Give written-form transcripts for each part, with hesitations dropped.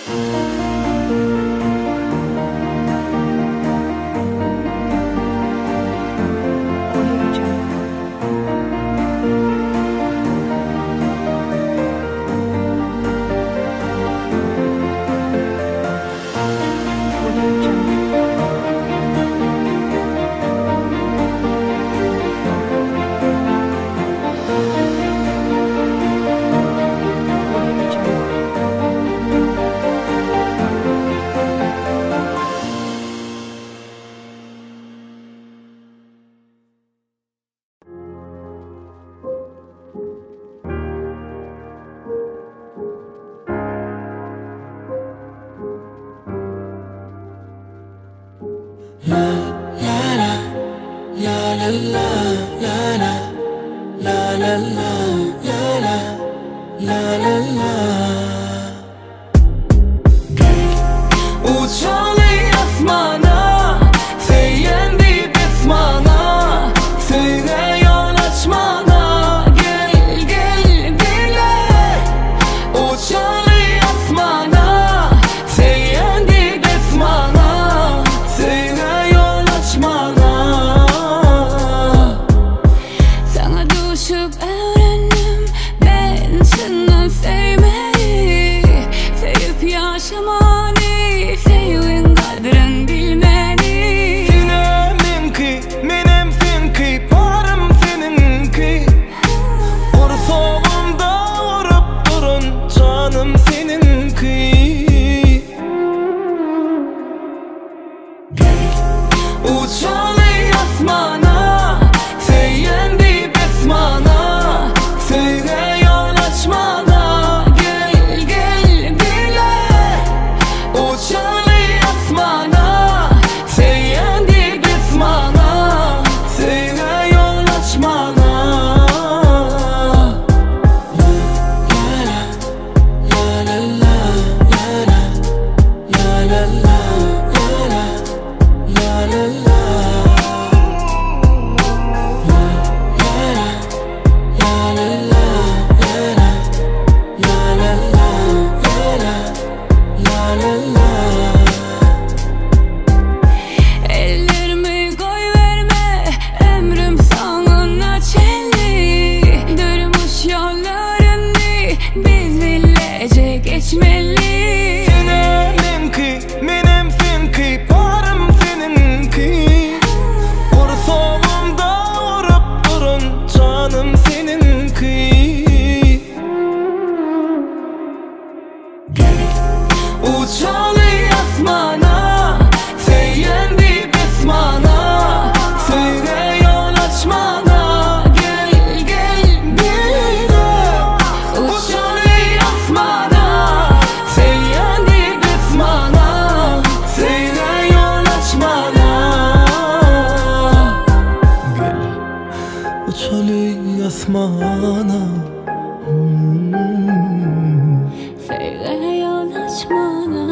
Audio Jungle. Audio Jungle. Audio Jungle. Uçaly asmana, söýen diýip esmana, Söýgä ýol açmana, gel, gel bile. Uçaly asmana, söýen diýip esmana, Söýgä ýol açmana. Sana duşup öğrendim ben senden sevmeyi Sevip yaşamanı, sevgin kadrin bilmeni Senem meňki, menem seňki, barym seniňki. Gursagymda urup duran janym seniňki. Uçaly asmana, söýen diýip esmana, Söýgä ýol açmana, gel, gel bile. Uçaly asmana, söýen diýip esmana, Söýgä ýol açmana. Ellerimi koy verme, ömrüm sonuna çelli. Durmuş yollarını biz birlece geçmeli. Senem meňki, menem seňki, barym seniňki. Gursagymda urup duran janym seniňki. Uçaly asmana, söýen diýip esmana, Söýgä ýol açmana, gel, gel bile. Uçaly asmana, söýen diýip esmana, Söýgä ýol açmana. Gel, uçaly asmana. Söýgä ýol açmana.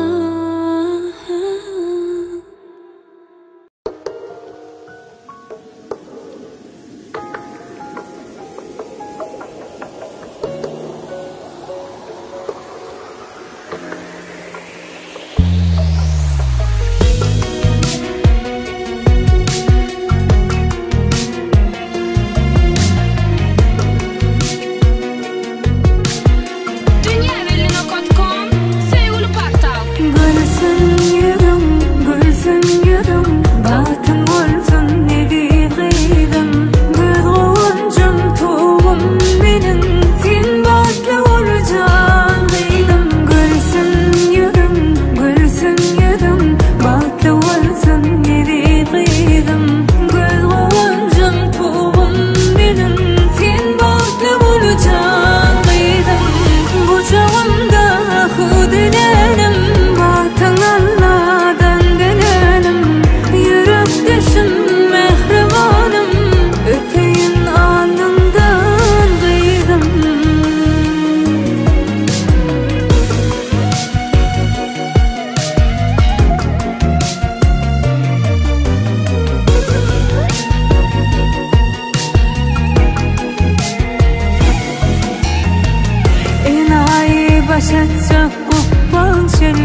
Dünýäbelli.com Söýgüli portal. Gülsün ýüzüň, gülsün ýüzüň, Bagtyň bolsun eziz gyzym. Göz guwanjym, tugum meniň, Sen bagtly bol jan gyzym. Gülsün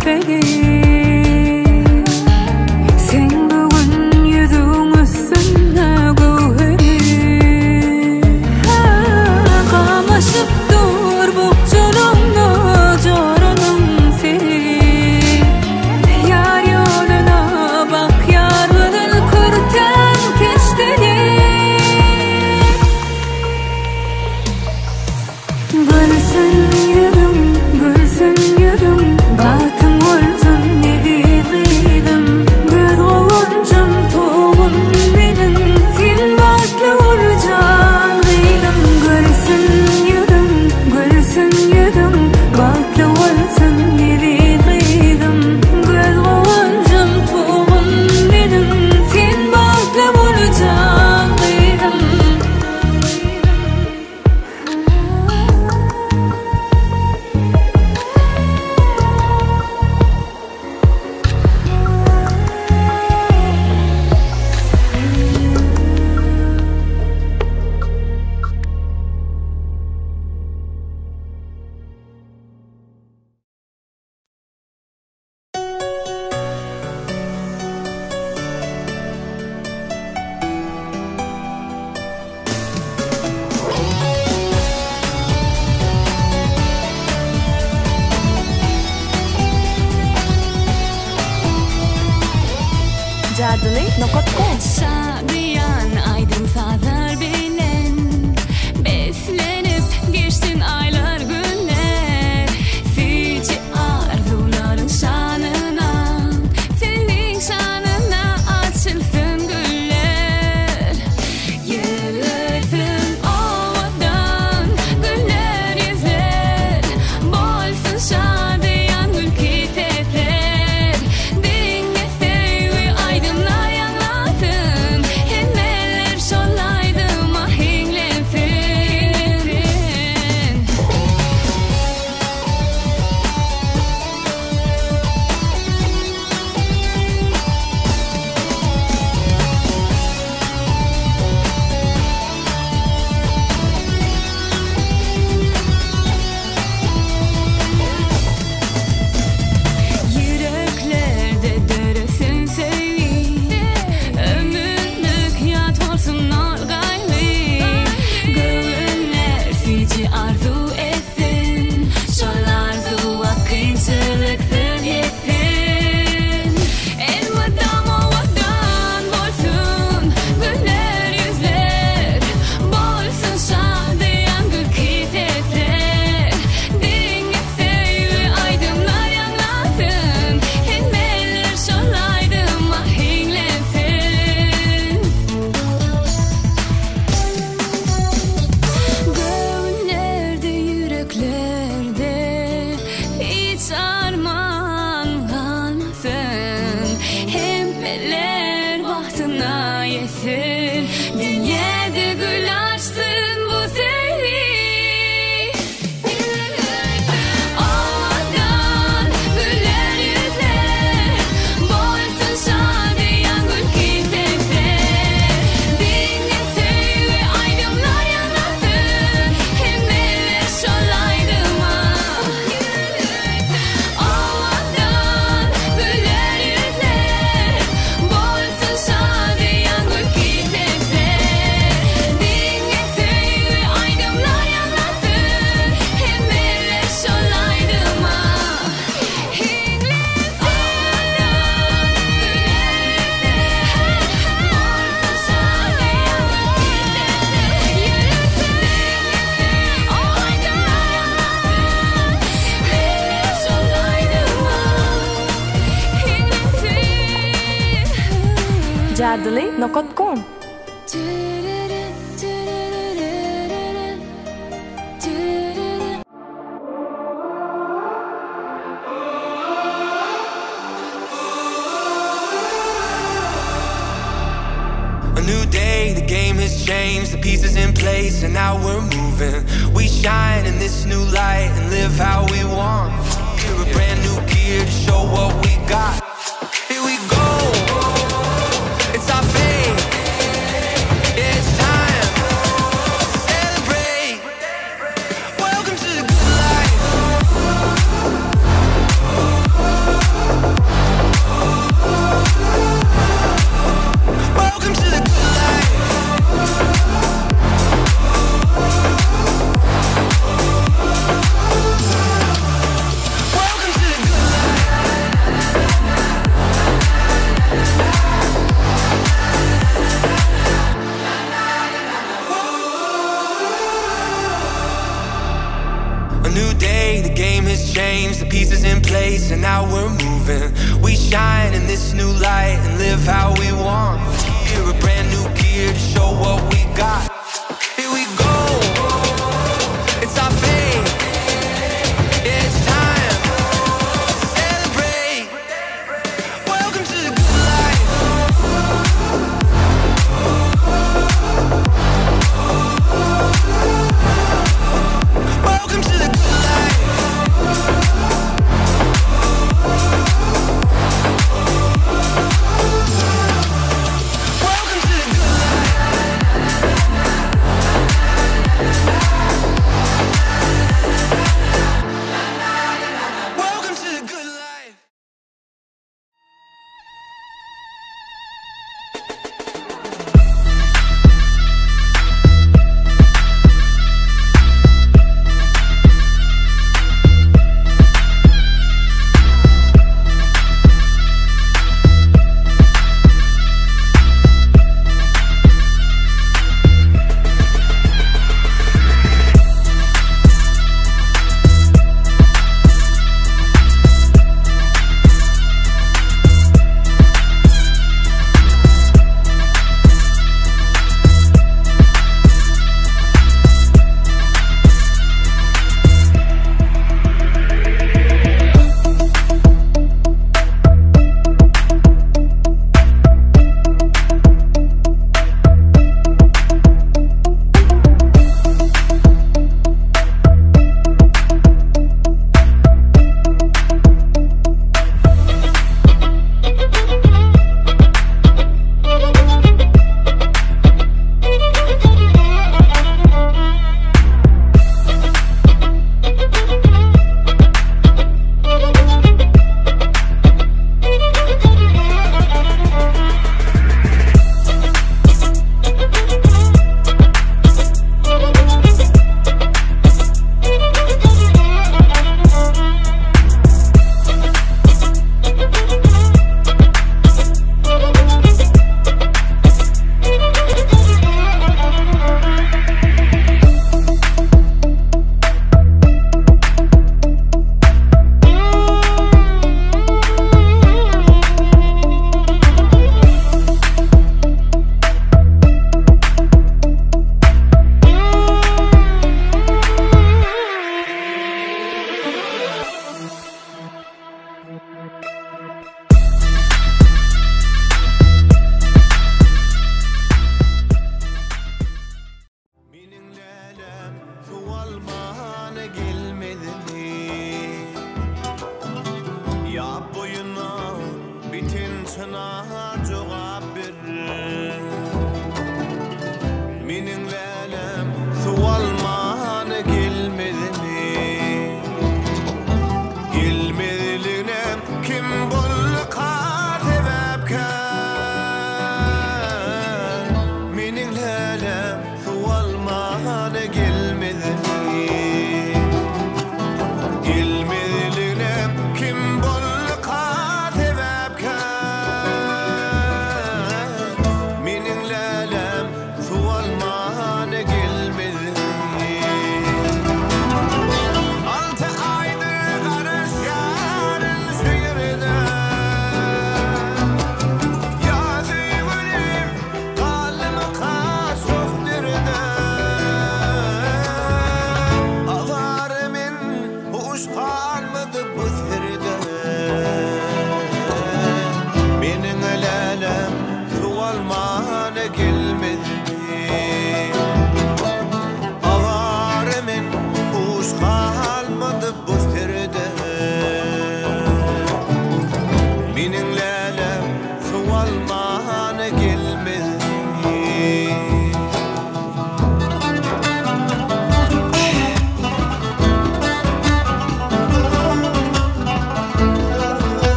şübheli Seň bu gün ýüzüň üstünde göwheri Gamaşyp dur bukjalaňda joranyň seri Ýar ýoluna bakýar gyzyl kürtäň keşdeli Gülsün ýüzüň, gülsün ýüzüň, bagtyň bolsun eziz gyzym. Göz guwanjym, togum meniň, sen bagtly bol jan gyzym. Gülsün ýüzüň, gülsün ýüzüň, bagtly bolsun eziz gyzym. Göz guwanjym, togum meniň, sen bagtly bol jan gyzym. Jadyly nokat kom. Şadyýan aýdym-sazlar bilen Beslenip geçsin aýlar, günler. Süýji arzuwlaryň şanyna, Seniň şanyna açylsyn güller. Ýüzlesin owadan güller ýüzler, Bolsun şadyýan gülki sesler. Diňe söýgi aýdymlar ýaňlasyn, Hemmeler şol aýdyma hiňlensin. Ýüreklerde döresin söýgi, Ömürlik ýat bolsun ol gaýgy. Göwünler süýji arzuw etsin, Şol arzuwa kynçylyksyz ýetsin. Elmydam owadan bolsun güller ýüzler, Bolsun şadyýan gülki sesler. Diňe söýgi aýdymlar ýaňlasyn, Hemmeler şol aýdyma hiňlensin. Göwünlerde, ýüreklerde hiç arman galmasyn, Hemmeler bagtyna ýetsin, Dünýäde gül açsyn bu söýgi. Owadan güller ýüzler, Bolsun şadyýan gülki sesler. Diňe söýgi aýdymlar ýaňlasyn, Hemmeler şol aýdyma. Owadan güller ýüzler, Bolsun şadyýan gülki sesler. Diňe söýgi aýdymlar ýaňlasyn, Hemmeler şol aýdyma hiňlensin. Jadyly nokat kom. A new day, the game has changed, the pieces in place, and now we're moving. We shine in this new light and live how we want. We're a brand new gear to show what we got. Here we go, it's our fate. It's time, celebrate. Welcome to the good life. pieces in place, and now we're moving. We shine in this new light and live how we want. Here, a brand new gear to show what we got. Here we go. It's our fate. It's time. Celebrate. Welcome to the good life. Welcome to the good life. Welcome to the good life. Welcome to the good life. Meniň lälem suw almana gelmezmi? Ýap boýuna biten çyna jogap ber. Meniň lälem suw almana gelmezmi? Gelmezligine kim bolduka sebäpkär? Meniň lälem suw almana gelmezmi? Gelmezligine kim bolduka sebäpkär?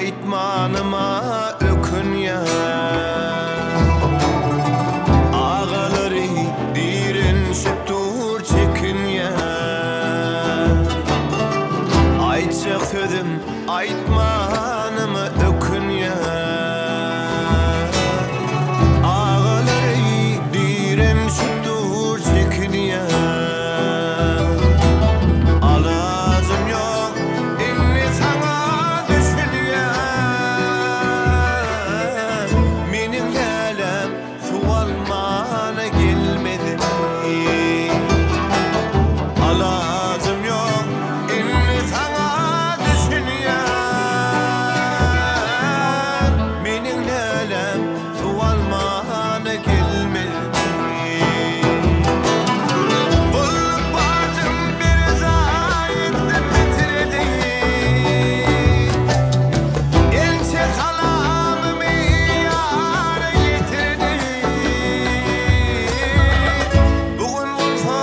Aýtmanyma ökünýän. Agalary direnişip dur çekinýän. Aýtjak sözüm aýtmanyma ökünýän. Agalary direnişip dur çekinýän. Alajym ýok indi saňa düşünýän. Meniň lälem suw almana gelmedi. Alajym ýok indi saňa düşünýän. Meniň lälem suw almana gelmedi. Gulluk borjum berjaý etdim bitirdim. Ençe salamymy ýara ýetirdim. Bu gün bolsa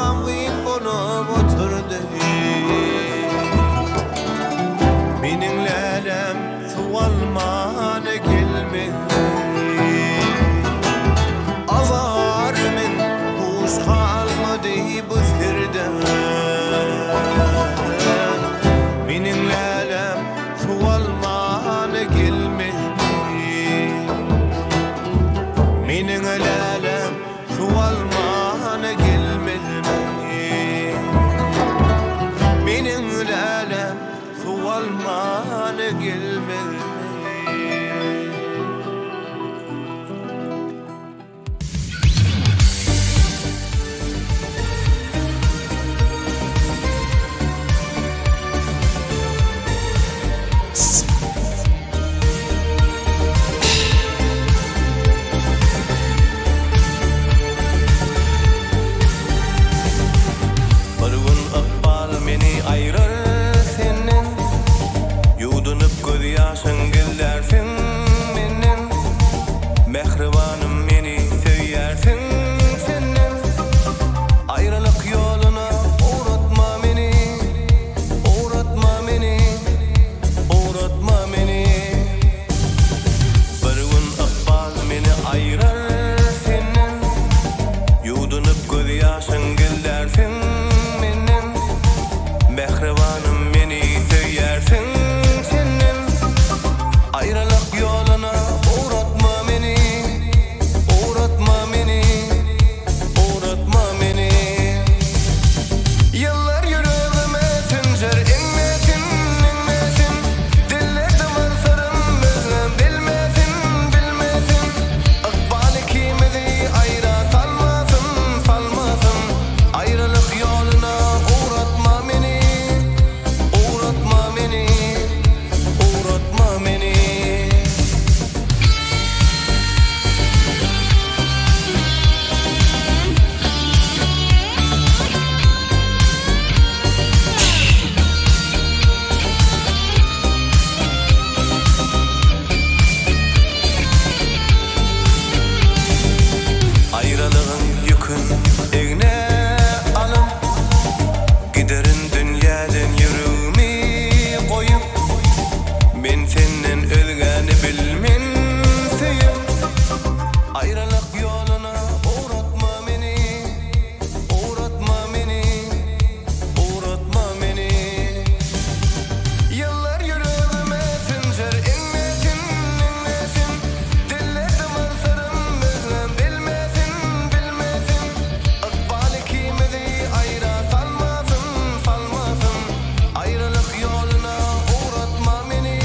gamgyn bolup oturdym. Meniň lälem suw almana gelmedi. Azar men huş galmady bu sirden. Meniň lälem suw almana gelmedi. Meniň lälem suw almana gelmedi. Meniň lälem suw almana gelmedi. Bir gün ykbal meni aýyrar senden, Ýuwdunyp gözýaşyň gizlärsiň menden. Mähribanym meni söýýärsiň senden. Aýralyk ýoluna ugratma meni, Ugratma meni, ugratma meni. Bir gün ykbal meni aýyrar senden, Ýuwdunyp gözýaşyň gizlärsiň menden. Mähribanym meni söýýärsiň senden. Aýralyk ýoluna ugratma meni, Ugratma meni, ugratma meni. Ýyllar ýüregime sünjer inmesin, inmesin. Dillerde bar syrym özgem bilmesin, bilmesin. Ykbal ikimizi aýra salmasyn, salmasyn. Aýralyk ýoluna ugratma meni, Ugratma meni, ugratma meni. Aýralygyň ýükün egne alyp, Giderin dünýäden ýüregimi goýup. Men senden özgäni bilmen söýüp. Aýralyk ýoluna ugratma meni, Ugratma meni, ugratma meni. Ýyllar ýüregime sünjer inmesin, inmesin. Dillerde bar syrym özgem bilmesin, bilmesin. Ykbal ikimizi aýra salmasyn, salmasyn. Aýralyk ýoluna ugratma meni,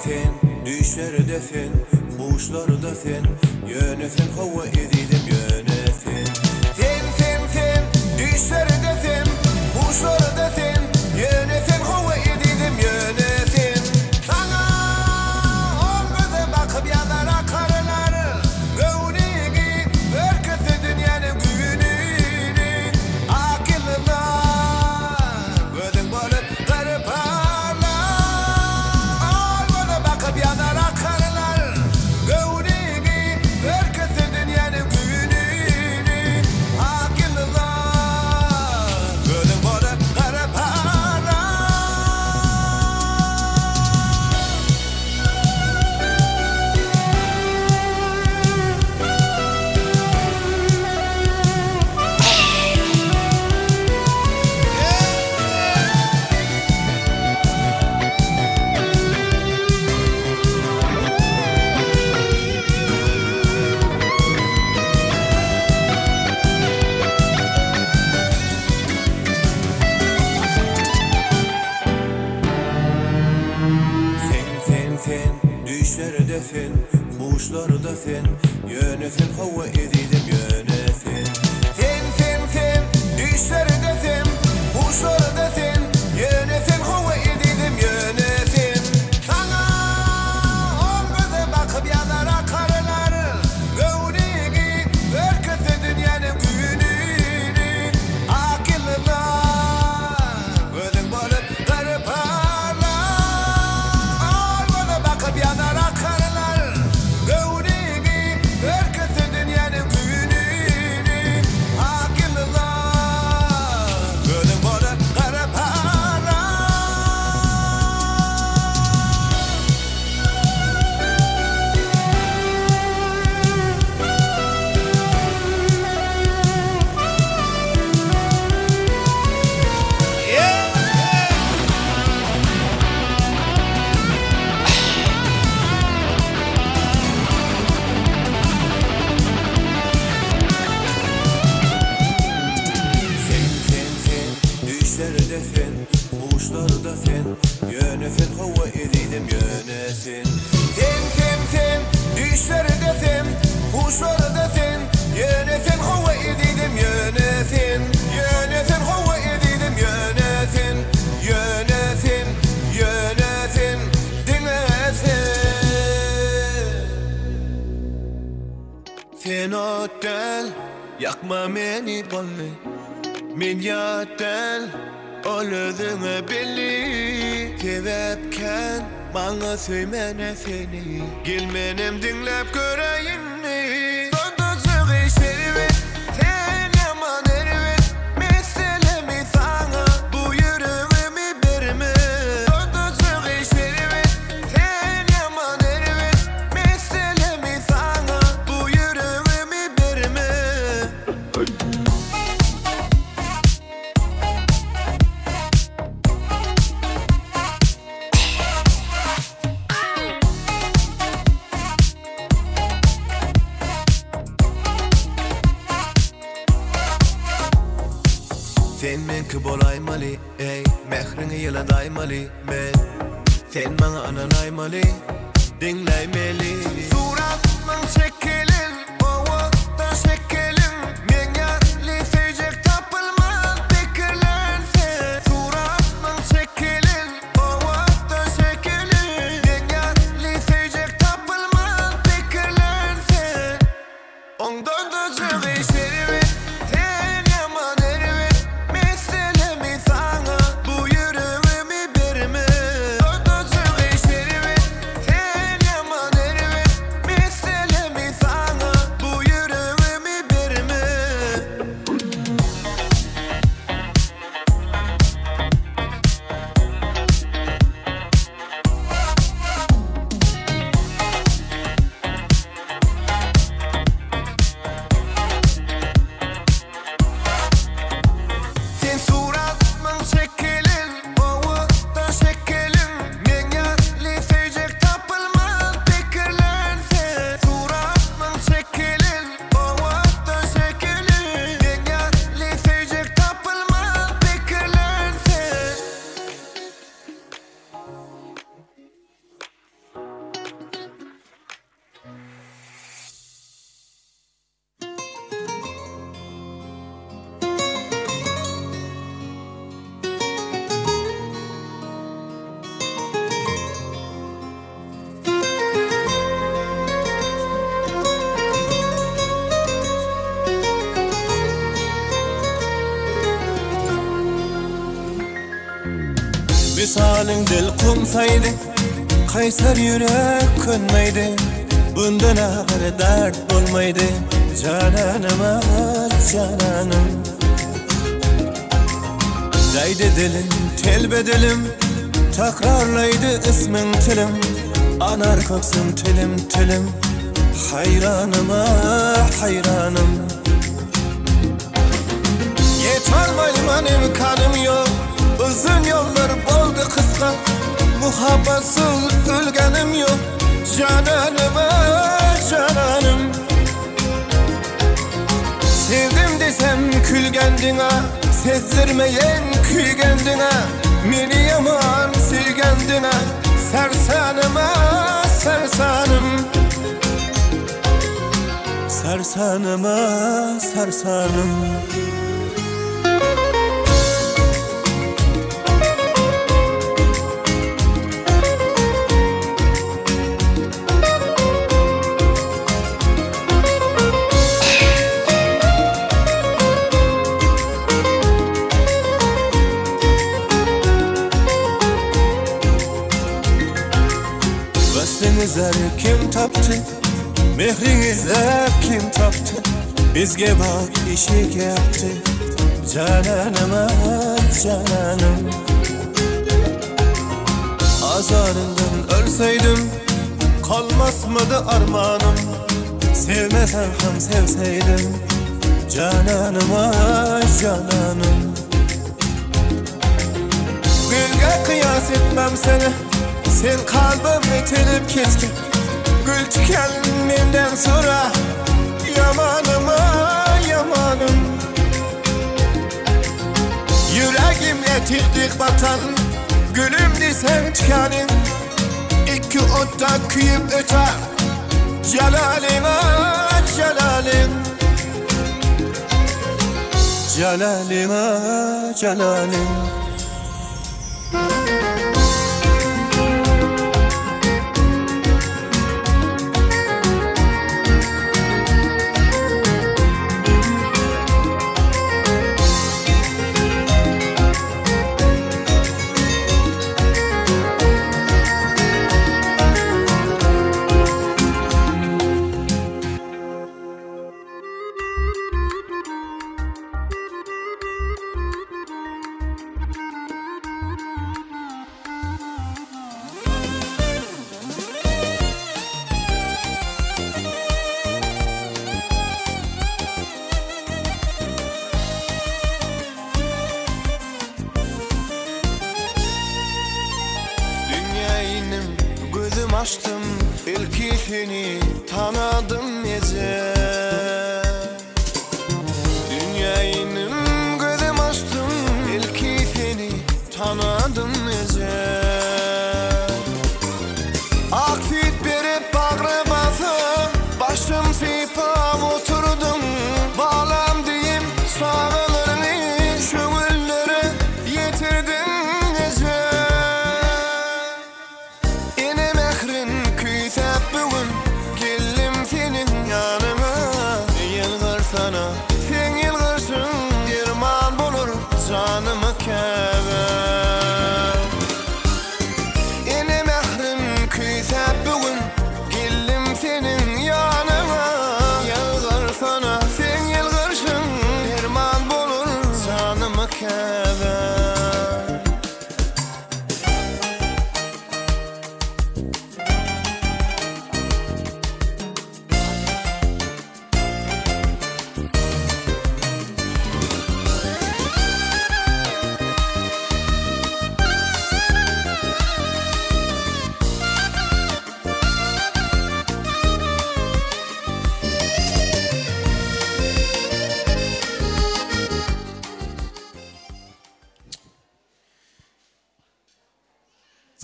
sen, düýşlerde sen, huşlarda sen, Ýöne sen hawa ezizim ýöne sen. Sen sen sen, düýşlerde sen, huşlarda sen, Ýöne sen hawa ezizim ýöne sen. Saňa ol göze bakyp ýazar akarlar, Göwnüňi örkütse dünýäniň güýnüni, Ak ýyldyzlar gözüň bolup gara parlar. Ol göze bakyp ýazar akarlar, Göwnüňi örkütse dünýäniň güýnüni, Ak ýyldyzlar gözüň bolup gara parlar. Sen sen sen, düýşlerde sen, huşlarda sen, Ýöne sen hawa ezizim ýöne sen. Sen sen sen, düýşlerde sen, huşlarda sen, Ýöne sen hawa ezizim ýöne sen. Saňa ol göze bakyp ýazar akarlar, Göwnüňi örkütse dünýäniň güýnüni, Ak ýyldyzlar gözüň bolup gara parlar. Ol göze bakyp ýazar akarlar, Göwnüňi örkütse dünýäniň güýnüni, Ak ýyldyzlar gözüň bolup gara parlar. Sen sen sen, düýşlerde sen, huşlarda sen, Ýöne sen hawa ezizim ýöne sen. Sen sen sen, düýşlerde sen, huşlarda sen, Ýöne sen hawa ezizim ýöne sen. Ýöne sen hawa ezizim ýöne sen. Ýöne sen, ýöne sen, diňe sen. Sen o däl, ýakma meni bolly. Men ýat däl, ol özüňe belli. Sebäpkän maňa söýmene seni. Gel menem diňläp göräýinni. Dodajygy şerbet, sen ýaman erbet, Meselemi saňa bu ýüregimi berme. Dodajygy şerbet, sen ýaman erbet, Meselemi saňa bu ýüregimi berme. Sen menki bolaýmaly, ey, mähriňi ýyladaýmaly men. Sen maňa ynanaýmaly, diňläýmeli. Suratmyň şekilin, owadan şekilin, Men ýaly söýjek tapylmaz pikirlense. Suratmyň şekilin, owadan şekilin, Men ýaly söýjek tapylmaz pikirlense. Ondan da jygy şerbet, sen ýaman erbet, Meselemi saňa bu ýüregimi berme. Ondan jygy şerbet, sen ýaman erbet, Meselemi saňa Jemalyň dil kumsaýdy, Kaýsar ýürek könmeýdi, Bundan agyr dert bolmaýdy, Jananym ah, jananym. Daýdy dilim, telbe dilim, Takrarlaýdy ismiň tilim, Anar köksüm tilim-tilim, Haýranym ah, haýranym. Ýetalmaýman imkanym ýok, Uzyn ýollar boldy gysga, Muhabbatsyz ölgenim ýok, Jananym ah, jananym. Sevdim desem külgendiň-a, Sezdirmeýän küýgendiň-a, Meni ýaman söýgendiň-a, Sarsanym-a, sarsanym. Sarsanym-a, sarsanym. Wesliňi kim tapdy? Mehriňi kim tapdy? Bizge bak işik yapdy Jananym ah jananym Azaryndan ölseýdim Kalmasmydy armanym Sevmesem hem sevseydim Jananym ah jananym Gülge kıyas etmem seni Sen kalbimni tilip ketgin Gül tiken menden sonra Yamanım ah yamanım Yüregimge tik-tik batan Gülüm desen tikanin Iki otta küyüp öter Celalin ah celalin Celalin ah celalin Dünýä indim, gözüm açdym, ilki seni tanadym eje. Dünýä indim, gözüm açdym, ilki seni tanadym eje. Ak süýt berip bagra basyp, başym sypap oturdyň, balam diýip çagalaryňy şu günlere ýetirdiň eje. Ene mährin küýsäp bu gün geldim seniň ýanyňa, ýylgyrsana, seň ýylgyrşyň derman bolar janyma käbä. Ene mährin küýsäp bu gün geldim seniň ýanyňa, ýylgyrsana, seň ýylgyrşyň derman bolar janyma käbä.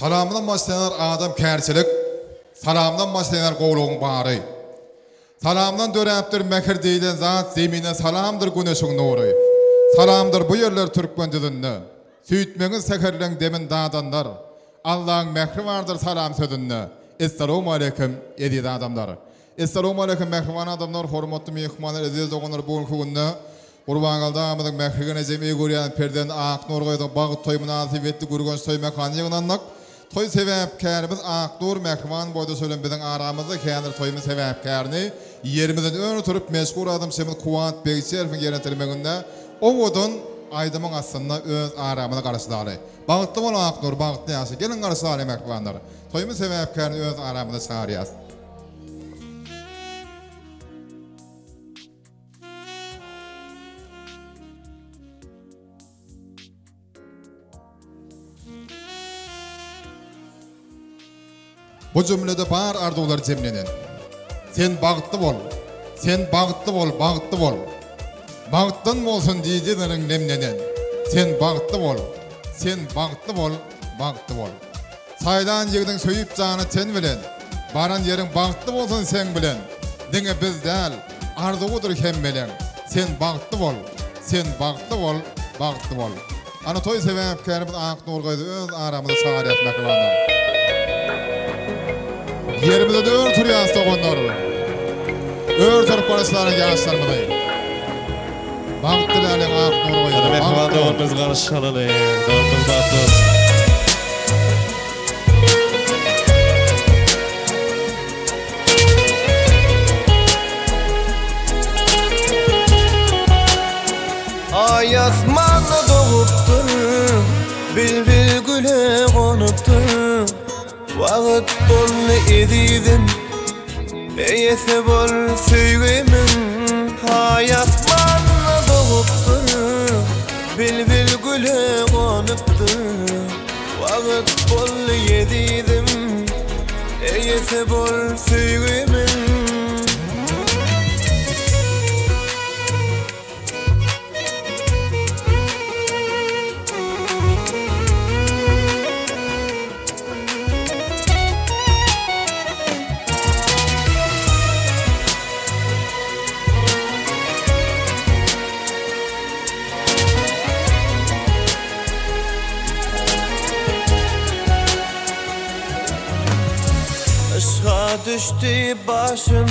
Salamdan başlanar adam kärçilik, Salamdan başlanar gowlugyň bary. Salamdan döräpdir mähir diýlen zat, Zemine salamdyr güneşiň nury. Salamdyr bu ýerler türkmen düzünde, Süýtmeňiz säherleň demin dadanlar. Allaň mähri bardyr salam sözünde, Essalawmaleýkim eziz adamlar. Essalawmaleýkim mähriban adamlar, hormatly myhmanlar, eziz doganlar bu günki günde. Gurbangeldi agamyzyň Mähriban ejem eý görýän perzendi Aknur gyzyň bagt toýy mynasybetli Gürgenç toý mekanyna ýygnandyk. Toý sebäpkärimiz Aknur mähriban boýdaşy bilen biziň aramyzda häzir toýumyz sebäpkärini ýerimizden öňe turup meşhur aýdymçymyz Kuwat Begçiýewiň ýerine ýetirmeginde owadan aýdymyň astynda öz aramyzda garşylaly. Bagtly bol Aknur bagtly ýaşa geliň garşylaly mähribanlar. Toýumyz sebäpkärini öz aramyza çagyrýas. Bu jümlede bar arzuwlar jemlenen. Sen bagtly bol! Sen bagtly bol, bagtly bol! Bagtdan bolsun dideleriň nemlenen. Sen bagtly bol! Sen bagtly bol, bagtly bol! Saýlan ýigdiň söýüp jany ten bilen, Baran ýeriň bagtly bolsun seň bilen. Diňe biz däl, arzuwydyr hemmeleň, Sen bagtly bol, sen bagtly bol, bagtly bol. Ana toý sebäpkärimiz Aknur gyzy öz aramyza çagyrýas mähribanlar. Ýerimizde ör turýas doganlar. Ör turup baryşlaryň ýaşlarymyzy. Bagt diläliň Aknur gyzy. Ana mähriban doganymyzy garşy alaly. Doganymyz bagtly bolsun. Aý asmanda dogupdyr, Bilbil güle gonupdyr. Wagt boldy ezizim, Eýesi bol söýgimiň. Aý asmanda dogupdyr, Bilbil güle gonupdyr. Wagt boldy ezizim, Eýesi bol söýgimiň. Yşga düşdi başym.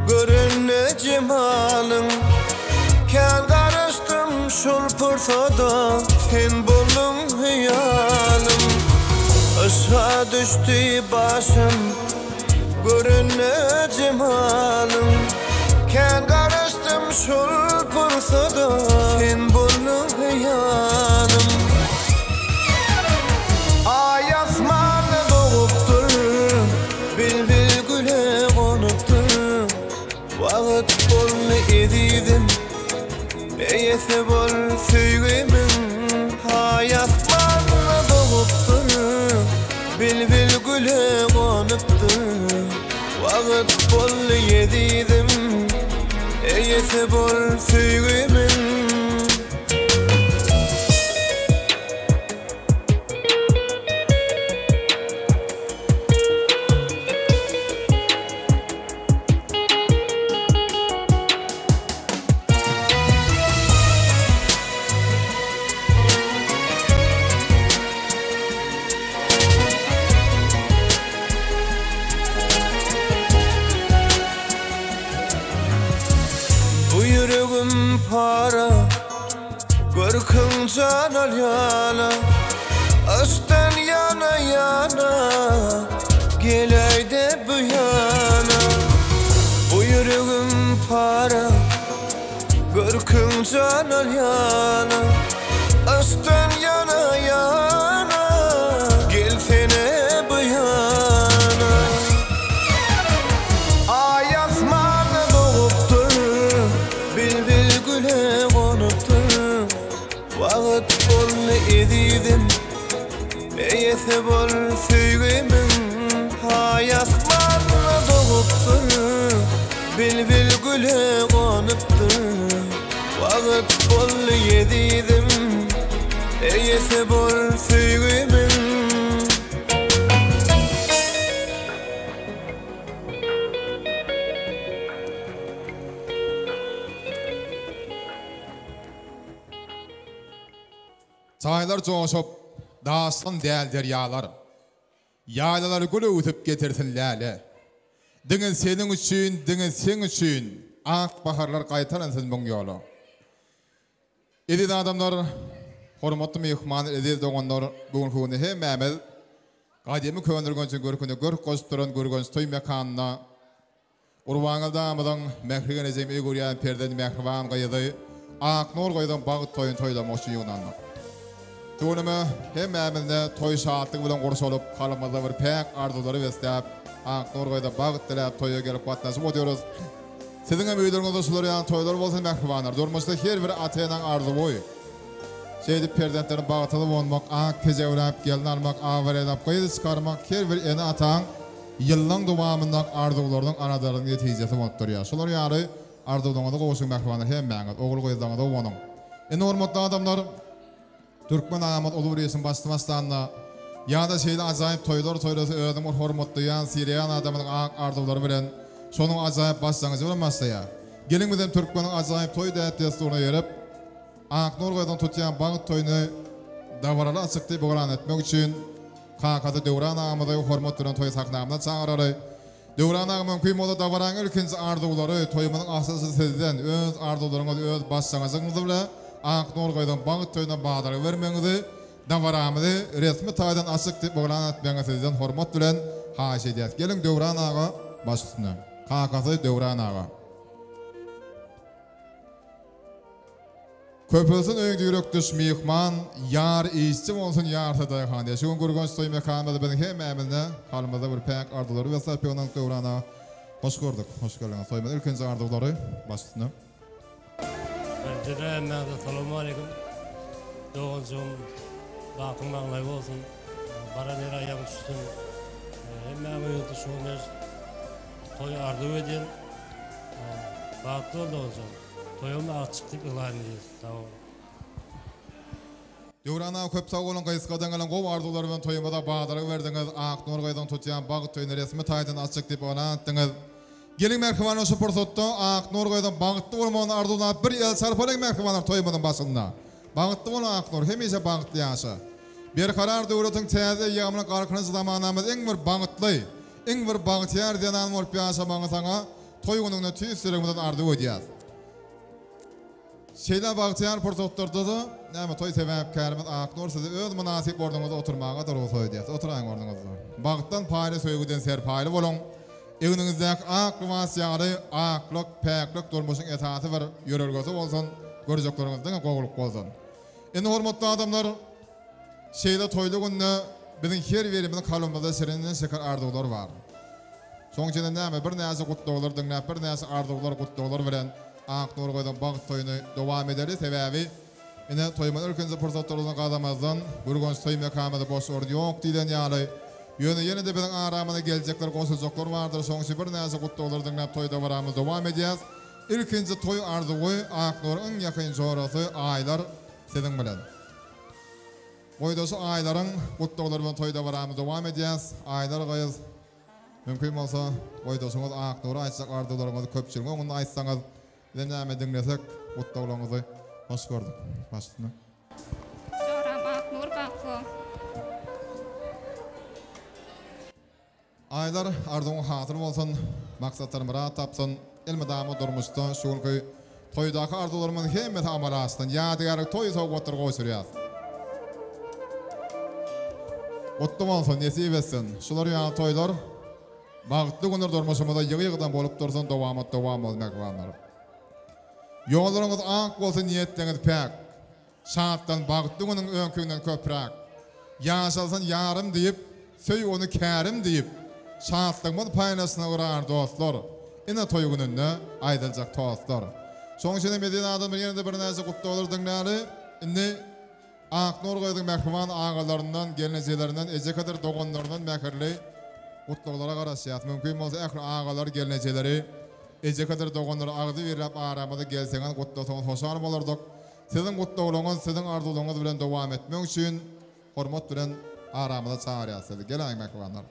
Göründe jemalyň Kän garaşdym şol pursada Sen bolduň hyýalym Yşga düşdi başym Göründe jemalyň Kän garaşdym şol pursada Sen bolduň hyýalym Aý asmanda dogupdyr Bilbil güle gonupdyr, Wagt boldy ezizim, Eýesi bol söýgimiň. Aý asmanda dogupdyr, Bilbil güle gonupdyr, Wagt boldy ezizim, Eýesi bol söýgimiň. Bu ýüregim para Görküň jan alýana Yşkdan ýana ýana Geläýde bu ýana Bu ýüregim para Görküň jan alýana Yşkdan ýana ýana Gelsene bu ýana Aý asmanda dogupdyr Bilbil güle gonupdyr, Wagt boldy ezizim, Eýesi bol söýgimiň. Aý asmanda dogupdyr, Bilbil güle gonupdyr, Wagt boldy ezizim, Eýesi bol söýgimiň. Çaýlar joşup, daşsyn däl derýalar. Ýaýlalary gül öwsüp getirsin läle. Diňe seniň üçin, diňe seň üçin Ak baharlar gaýtalansyn müň ýola. Eziz adamlar, hormatly myhman, eziz doganlar, bu günki günde hemmämiz gadymy Köneürgenjiň görküne görk goşup duran Gürgenç toý mekanynda Gurbangeldi agamyzyň Mährigen ejem eý görýän perzendi mähriban gyzy Aknur gyzyň bagt toýuny toýlamak üçin ýygnandyk. Tüweleme hemmämizde toý şatlygy bilen gurşalyp, kalbymyzda bir päk arzuwlary besläp, Aknur gyza bagt diläp toýa gelip gatnaşyp otyrys. Siziň hem öýleriňizde şular ýaly toýlar bolsun mähribanlar. Durmuşda her bir ata-enäň arzuwy şeýdip perzentleriniň bagtyly bolmak, ak kejebräp gelin almak, abraýlap gyz çykarmak her bir ene-ataň Ýyllaň dowamyndaky arzuwlarynyň aladalaryň netijesi bolup durýar. Şular ýaly arzuwlaryňyza gowşuň mähribanlar hemmäňiz, ogul-gyzlaryňyza guwanyň. Indi hormatly adamlar, türkmen agamyz uly bir işiň başyny başlanda, ýa-da şeýle ajaýyp toýlar toýlasa özüniň bir hormatlaýan, sylaýan adamynyň ak arzuwlary bilen şonuň ajaýyp başlangyjy bilen başlaýar. Geliň bizem türkmeniň ajaýyp toý däp-dessuryna eýerip, Aknur gyzyň tutýan bagt toýuny dabaraly açyk diýip yglan etmek üçin kakasy Döwran agamyzy hormat bilen toý sahnamyza çagyraly. Döwran aga mümkin bolsa dabaraň ilkinji arzuwlary, toýumyzyň açylyşy sizden, öz arzuwlaryňyz, öz başlangyjyňyz bile Aknur gyzyň bagt toýuna badalga bermegiňizi, dabaramyzy resmi taýdan açyk diýip yglan etmegiňizi sizden hormat bilen haýyş edýäs. Geliň Döwran aga baş üstüne. Kakasy Döwran aga. Köpelsin öýüňde ýürekdeş myhman, Ýar işçi bolsun, ýarsa daýhan diýýär. Şu gün Gürgenç toý mekanymyzda biziň hemmämizde kalbymyzda bir päk arzuwlary besläp ýygnadyk Döwran aga. Hoş gördük, hoş geldiňiz. Toýumyzyň ilkinji arzuwlary baş üstüne. Birinjiden hemmäňize salowmaleýkim. Doganjygym bagtyň maňlaýy bolsun. Baran ýere aýagyň düşsün. Hemmäňiň öýüňizde şowun toý arzuw edýän. Bagtly bol doganjygym. Toýam açyk diýip yglan edýäs. Sag boluň. Döwran aga köp sag boluň gysgadan gelen gowy arzuwlar bilen toýumyza badalga berdiňiz Aknur gyzyň tutýan bagt toýuny resmi taýdan açyk diýip yglan etdiňiz. Geliň mähribanlar şu pursatda Aknur gyzyň bagtly bolmagyny arzuwlap bir el çarpalyň mähribanlar toýumyzyň başynda. Bagtly bol Aknur hemişe bagtly ýaşa. Berkarar döwletiň täze eýýamynyň Galkynyş zamanamyz iň bir bagtly, iň bir bagtyýar zenan bolup ýaşamagyňy saňa Toý günüňde tüýs ýüregimizden arzuw edýäs. Şeýle bagtyýar pursatlarda-da, näme, toý sebäpkärimiz Aknur sizi öz mynasyp ornuňyzda oturmaga-da rugsat edýäs. Oturaýyň ornuňyzda. Bagtdan paýly, söýgüden serpaýly boluň. Egniňizdäki ak lybas ýaly aklyk, päklik durmuşyň esasy bir ýörelgesi bolsun, görjekleriňiz diňe gowulyk bolsun. Indi hormatly adamlar, şeýle toýly günde biziň her birimiziň kalbymyzda şirinden-şeker arzuwlar bar. Şoň üçinem näme, birnäçe gutlaglar diňläp, birnäçe arzuwlar, gutlaglar bilen Aknur gyzyň bagt toýuny dowam edeli. Sebäbi, ine, toýumyz ilkinji pursatlardan gazamazdan, Gürgenç toý mekamyzda boş orun ýok diýlen ýaly. Ýöne ýene-de biziň aramyza geljekler, goşuljaklar bardyr. Şoň üçin birnäçe gutlaglar diňläp toý dabaramyzy dowam edýäs. Ilkinji toý arzuwy Aknuryň iň ýakyn jorasy Aýlar siziň bilen. Boýdaşy Aýlaryň gutlaglary bilen toý dabaramyzy dowam edýäs. Aýlar gyz. Mümkin bolsa, boýdaşyňyz Aknura aýtjak arzuwlaryňyzy köpçüligiň öňünde aýtsaňyz, bizem näme diňlesek, gutlaglaryňyzy hoş gördük. Baş üstüne. Joram Aknur bagtly. Aýlar arzuwyň hasyl bolsun, maksatlar myrat tapsyn, elmydama durmuşda şu günki toýdaky arzuwlarymyzyň hemmesi amala aşsyn. Ýadygärlik toý sowgatlary gowşurýas. Gutly bolsun, nesip etsin. Şular ýaly toýlar, bagtly günler durmuşymyzda ýygy-ýygydan bolup dursun, dowamat dowam bolsun mähribanlar. Ýollaryňyz ak bolsun, niýetleriňiz päk. Şatlan bagtly günüň öňküňden köpräk. Ýaşalsyn ýarym diýip, söý ony kärim diýip, Şatlygymyz paýlaşsyn ygrar dostlar. Ine toý gününde aýdyljak tostlar. Şoň üçinem eziz adamlar ýene-de birnäçe gutlaglar diňläli. Indi Aknur gyzyň mähriban agalaryndan, gelnejelerinden, ejekedir doganlaryndan mähirli gutlaglara garaşýas. Mümkin bolsa ähli agalary, gelnejeleri, ejekedir doganlary agzybirläp aramyza gelseňiz, gutlasaňyz hoşal bolardyk. Siziň gutlaglaryňyz, siziň arzuwlaryňyz bilen dowam etmek üçin hormat bilen aramyza çagyrýarys sizi. Geläýiň mähribanlar.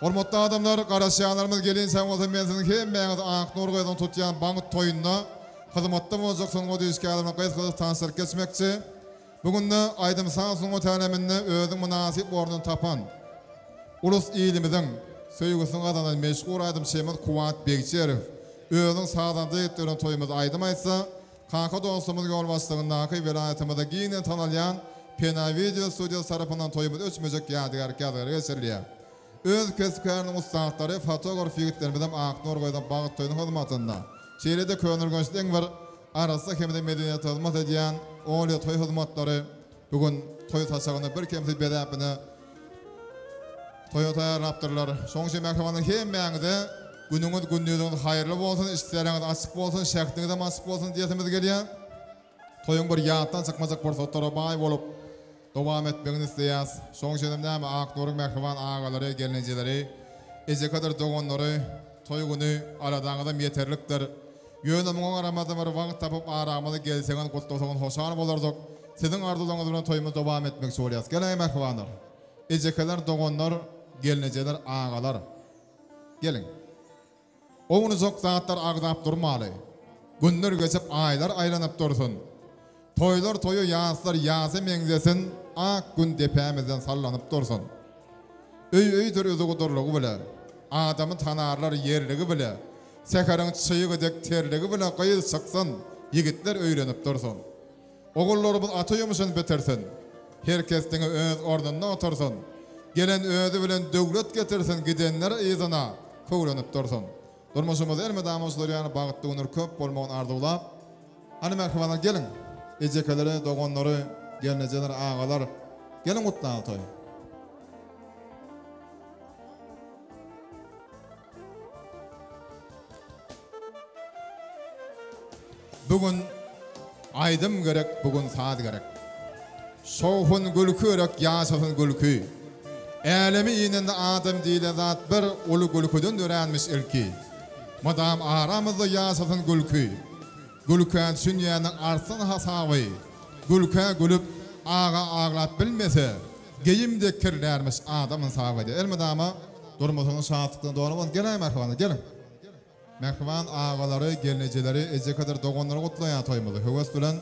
Hormatly adamlar, garaşýanlarymyz gelinçä bolsa men siziň hemmäňizi Aknur gyzyň tutýan bagt toýunda hyzmatda boljak sungat işgärlerine gysgajyk tanyşdyryp geçmekçi. Bu günde aýdym-saz sungat äleminde özüniň mynasyp ornuny tapan, ulus ilimiziň söýgüsini gazanan meşhur aýdymçymyz Kuwwat Begçerow özüniň sazanda etdiren toýumyzda aýdym aýtsa, Kaka dostumyz ýolbaşçylygyndaky welaýatymyzda giňden tanalýan Pena wideo studiýasy tarapyndan toýumyz öçmejek ýadygärlik ýazgylary geçirilýär. Öz kesp-käriniň ussatlary fotograf ýigitlerimizem Aknur gyzyň bagt toýunyň hyzmatynda. Şeýle-de Köneürgençde iň bir arassa hem-de medeniýete hyzmat edýän Olýa toý hyzmatlary bu gün toý saçagyny birkemsiz bezäp ine toýa taýýarlapdyrlar. Şonuň üçin mähribanlar hemmäňize günüňiz gündiziňiz haýyrly bolsun, işdäriňiz açyk bolsun, şähdiňizem açyk bolsun diýesimiz gelýär. Toýuň bir ýatdan çykmajak pursatlara baý bolup dowam etmegini isleýäs. Şonuň üçin hem näme Aknuryň mähriban agalary, gelnejeleri, ejekadyr doganlary toý güni aladaňyzam ýeterlikdir. Ýöne muňa garamazdan bir wagt tapyp aramyza gelseňiz gutlasaňyz hoşal bolardyk. Siziň arzuwlaryňyz bilen toýumyzy dowam etmekçi bolýas. Geliň mähribanlar. Ejekeler, doganlar, gelnejeler, agalar. Geliň. Ownujak zatlar agzap durmaly. Günler geçip aýlar aýlanyp dursun. Toýlar toýa ýaslar ýasa meňzesin ak gün depämizden sallanyp dursun. Öý öýdür özugudurlygy bile. Adamy tanarlar ýerligi bile. Säheriň çygy dek terligi bile gyz çyksyn, ýigitler öýlenip dursun. Ogullarymyz ata ýumşuny bitirsin. Her kes diňe öz ornunda otursyn. Gelen özi bilen döwlet getirsin, gidenler yzyna köwlenip dursun. Durmuşymyz elmydama şular ýaly bagtly günler köp bolmagyny arzuwlap, hany mähribanlar geliň, ejekeleri, doganlary, gelnejeler, agalar, geliň gutlaly toýy. Bu gün aýdym gerek, bu gün saz gerek. Şowhun gülki gerek, ýaşasyn gülki. Äleme inende adam diýlen zat bir uly gülküden döränmiş ilki. Mydam aramyzda ýaşasyn gülki. Gülkä düşünýäniň artsyn hasaby. Gülkä gülüp, aga aglap bilmese, geýim dek kirlärmiş adam ynsaby diýýär. Elmydama durmuşyňyz şatlykdan doly bolsun. Geläý mähribanlar, geliň. Mähriban agalary, gelnejeleri, ejekedir doganlary gutlaýan toýumyzy höwes bilen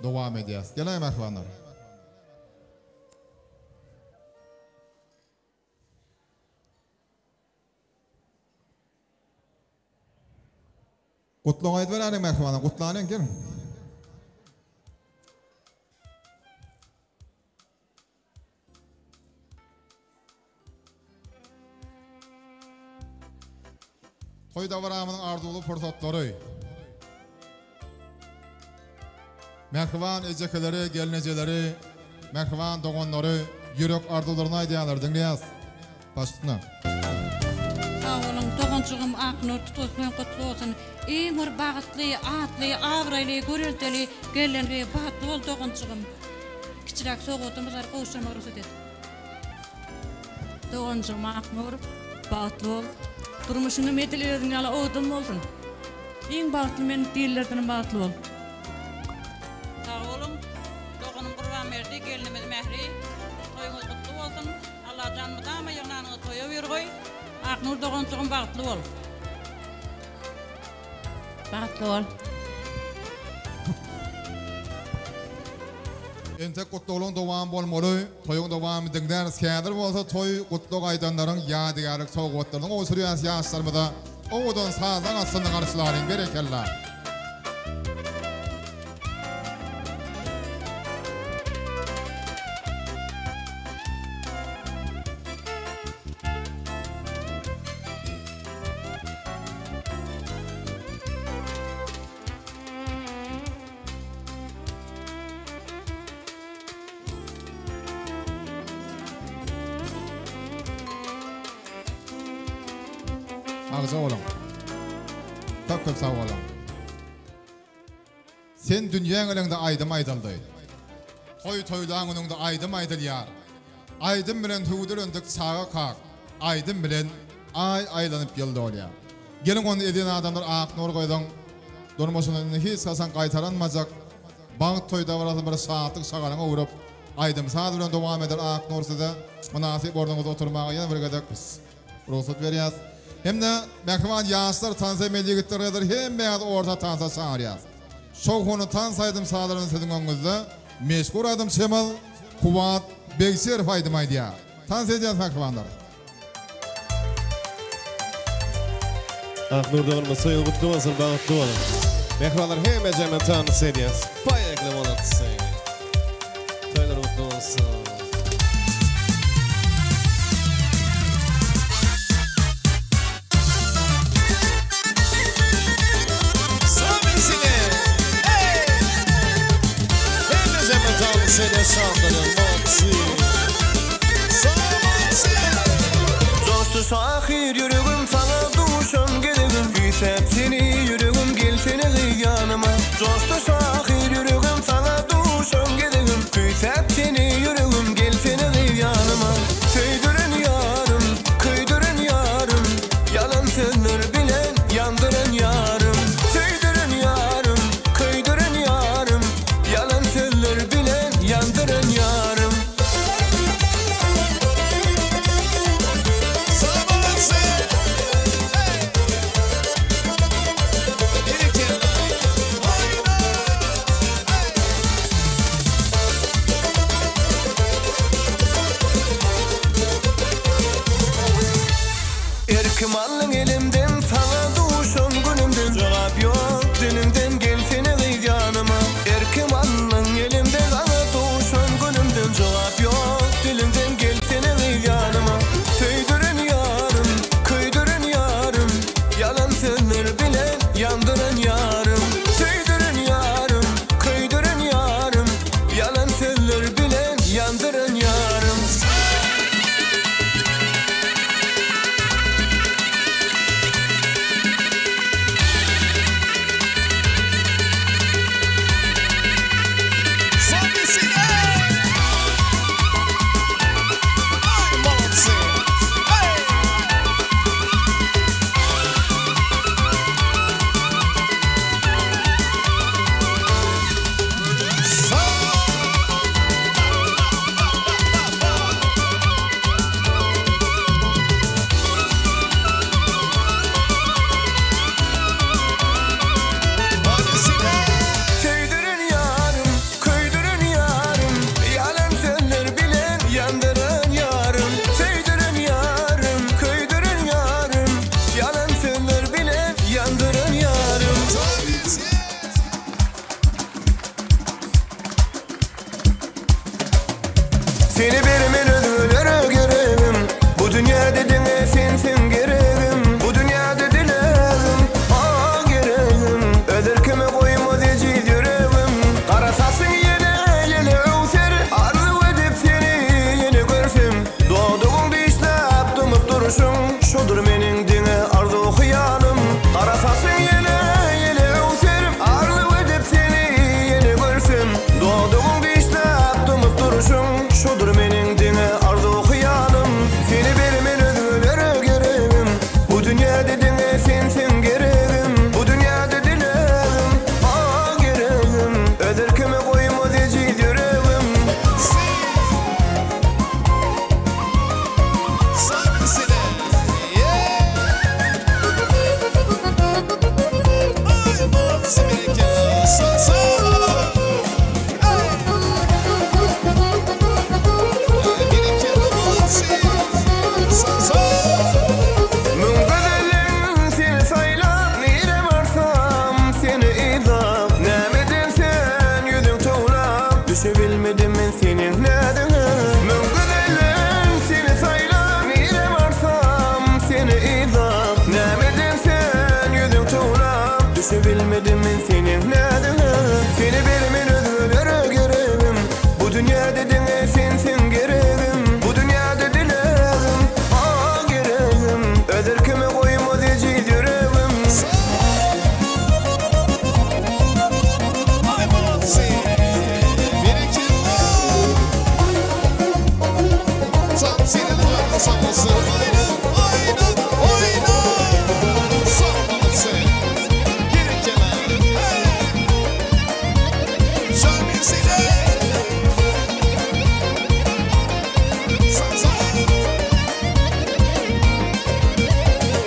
dowam edýäs. Geläý mähribanlar. Gutlag aýdyp beräliň mähribanlar, gutlalyň geliň. Toý dabaramyzyň arzuwly pursatlary. Mähriban ejekeleri, gelnejeleri, mähriban doganlary ýürek arzuwlaryny aýdýarlar, diňleýäs. Baş üstüne. Sag boluň doganjygym Aknur tutgasyň gutly bolsun iň bir bagtly atly abraýly göreldeli gellengi bagtly bol doganjygym kiçiräk sowgadymyz bar gowşurmagy rugsat et. Doganjygym Aknur bagtly bol durmuşyňam edil özüň ýaly owadan bolsun iň bagtly men diýillerdenem bagtly bol. Sag boluň doganym Gurbanberdi gelnimiz Mähri toýuňyz gutly bolsun. Allajan mydama ýygnanyňy toýa buýurgaý. Aknur doganjygym bagtly bol. Bagtly bol. Entek gutlaglaryň dowamy bolmaly. Toýuň dowamyny diňläris. Häzir bolsa toý gutlag aýdanlaryň ýadygärlik sowgatlaryny gowşurýarys ýaşlarymyza. Owadan sazlaň astynda garşylalyň. Berekella. Sagja boluň. Köp köp sag boluň. Sen dünýä geleňde aýdym aýdyldy. Toý toýlaň günüňde aýdym aýdylýar. Aýdym bilen hüwdülendik çaga kak, aýdym bilen aý aýlanyp ýyl dolýar. Geliň onda eziz adamlar Aknur gyzyň durmuşyny indi hiç haçan gaýtalanmajak bagt toý dabarasyny bir şatlyk şagalaňa öwrüp aýdym-saz bilen dowam eder Aknur size mynasyp ornuňyzda oturmaga ýene bir gezek Rugsat berýäs. Hem-de mähriban ýaşlar tansa emel ýigitler gyzlar hemmäňizi orta tansa çagyrýas. Şowhunly tans aýdym sazlar bilen siziň öňüňizde meşhur aýdymçymyz Kuwwat Begşerow aýdym aýdýar. Tans edýäs mähribanlar. Aknur doganymyz toýuň gutly bolsun bagtly boluň. Mähribanlar hemmejeme tans edýäs. Poýekli molodcy. Toýlar gutly bolsun. Samisine. Hey! Hemmejeme tans edýäs şandyny. Molodcy. Samisi. Joşdy şahyr ýüregim saňa duşan gezegim Küýsäp seni ýüregim gelsene gyz ýanyma Joşdy şahyr ýüregim saňa duşan gezegim Küýsäp seni ýüregim gelsene gyz ýanyma Söýdüren ýarym, köýdüren ýarym Ýalan sözler bilen ýandyran ýarym Söýdüren ýarym, köýdüren ýarym Ýalan sözler bilen ýandyran ýarym. Erkim aldyň elimden saňa duşan günümden Jogap ýok dilimden gelsene gyz ýanyma Erkim aldyň elimden saňa duşan günümden Jogap ýok dilimden gelsene gyz ýanyma Söýdüren ýarym, köýdüren ýarym Ýalan sözler bilen ýandyran ýarym Söýdüren ýarym, köýdüren ýarym Ýalan sözler bilen ýandyran ýarym. Söýdüren ýarym, köýdüren ýarym, Ýalan sözler bilen ýandyran ýarym. Söýdüren ýarym, köýdüren ýarym, Ýalan sözler bilen ýandyran ýarym. Seni bermen özgelere geregim Bu dünýäde diňe sensiň geregim Bu dünýäde dilegim, ah geregim Öz erkime goýmaz ejiz ýüregim Gara saçyň ýele, ýele öwser Arzuw edip seni ýene görsem Dodagyň dişläp dymyp durşuň Şodur meniň diňe arzuw-hyýalym Gara saçyň ýele, ýele öwser Arzuw edip seni ýene görsem Dodagyň dişläp dymyp durşuň Şodur meniň diňe arzuw-hyýalym Seni bermen özgelere geregim Bu dünýäde diňe sensiň geregim Bu dünýäde dilegim, ah geregim Öz erkime goýmaz ejiz ýüregim. Müň gözelden seni saýlap, nirä barsam seni yzlap, Nämeden sen ýüzüň towlap, düşebilmedim men seniň näziňe. Müň gözelden seni saýlap, nirä barsam seni yzlap, Nämeden sen ýüzüň towlap, düşebilmedim men seniň näziňe. Seni bermen özgelere geregim, bu dünýäde diňe sensiň geregim, Bu dünýäde dilegim, ah geregim, Öz erkime goýmaz ejiz ýüregim.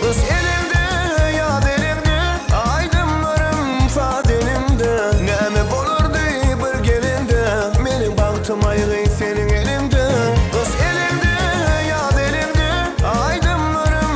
Gyş eliňde, ýaz eliňde, aýdymlarym saz eliňde. Näme bolardy bir geliňde, meniň bagtym aýgy seniň eliňde. Gyş eliňde, ýaz eliňde, aýdymlarym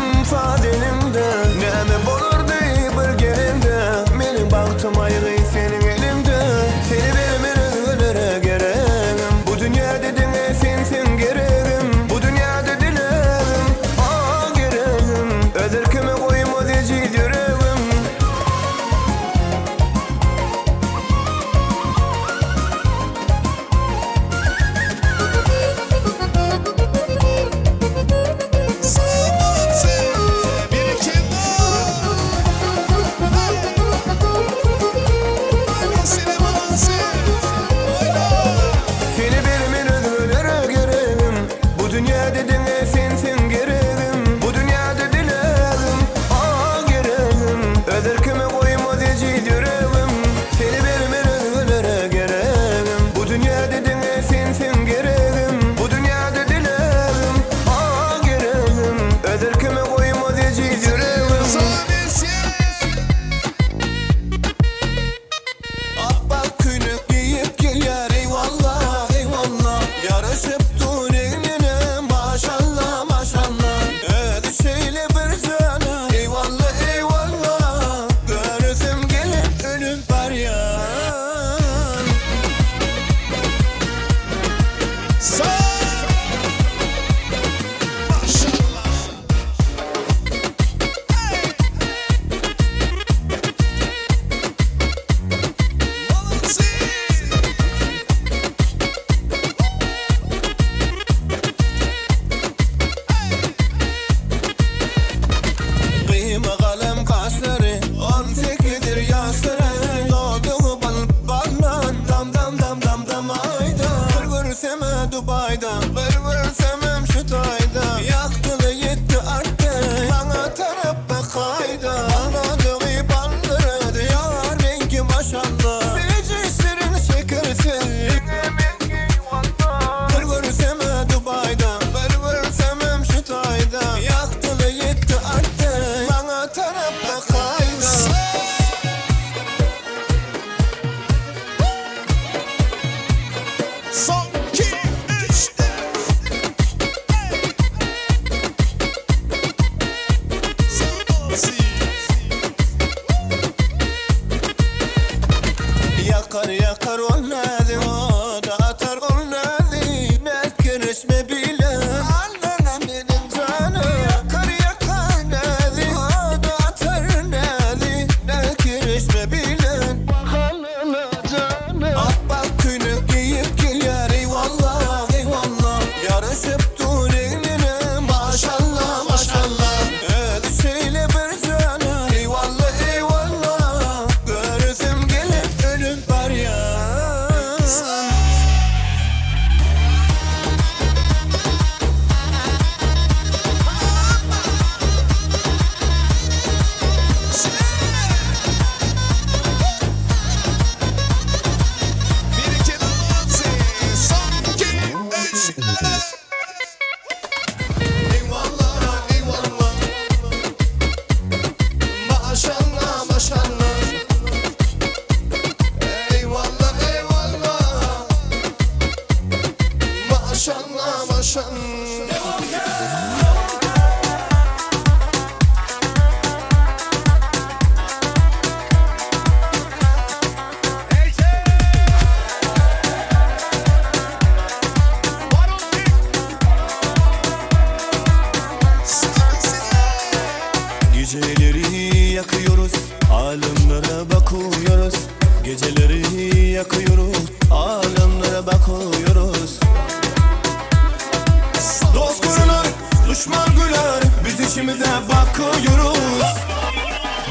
İşimize bakıyoruz.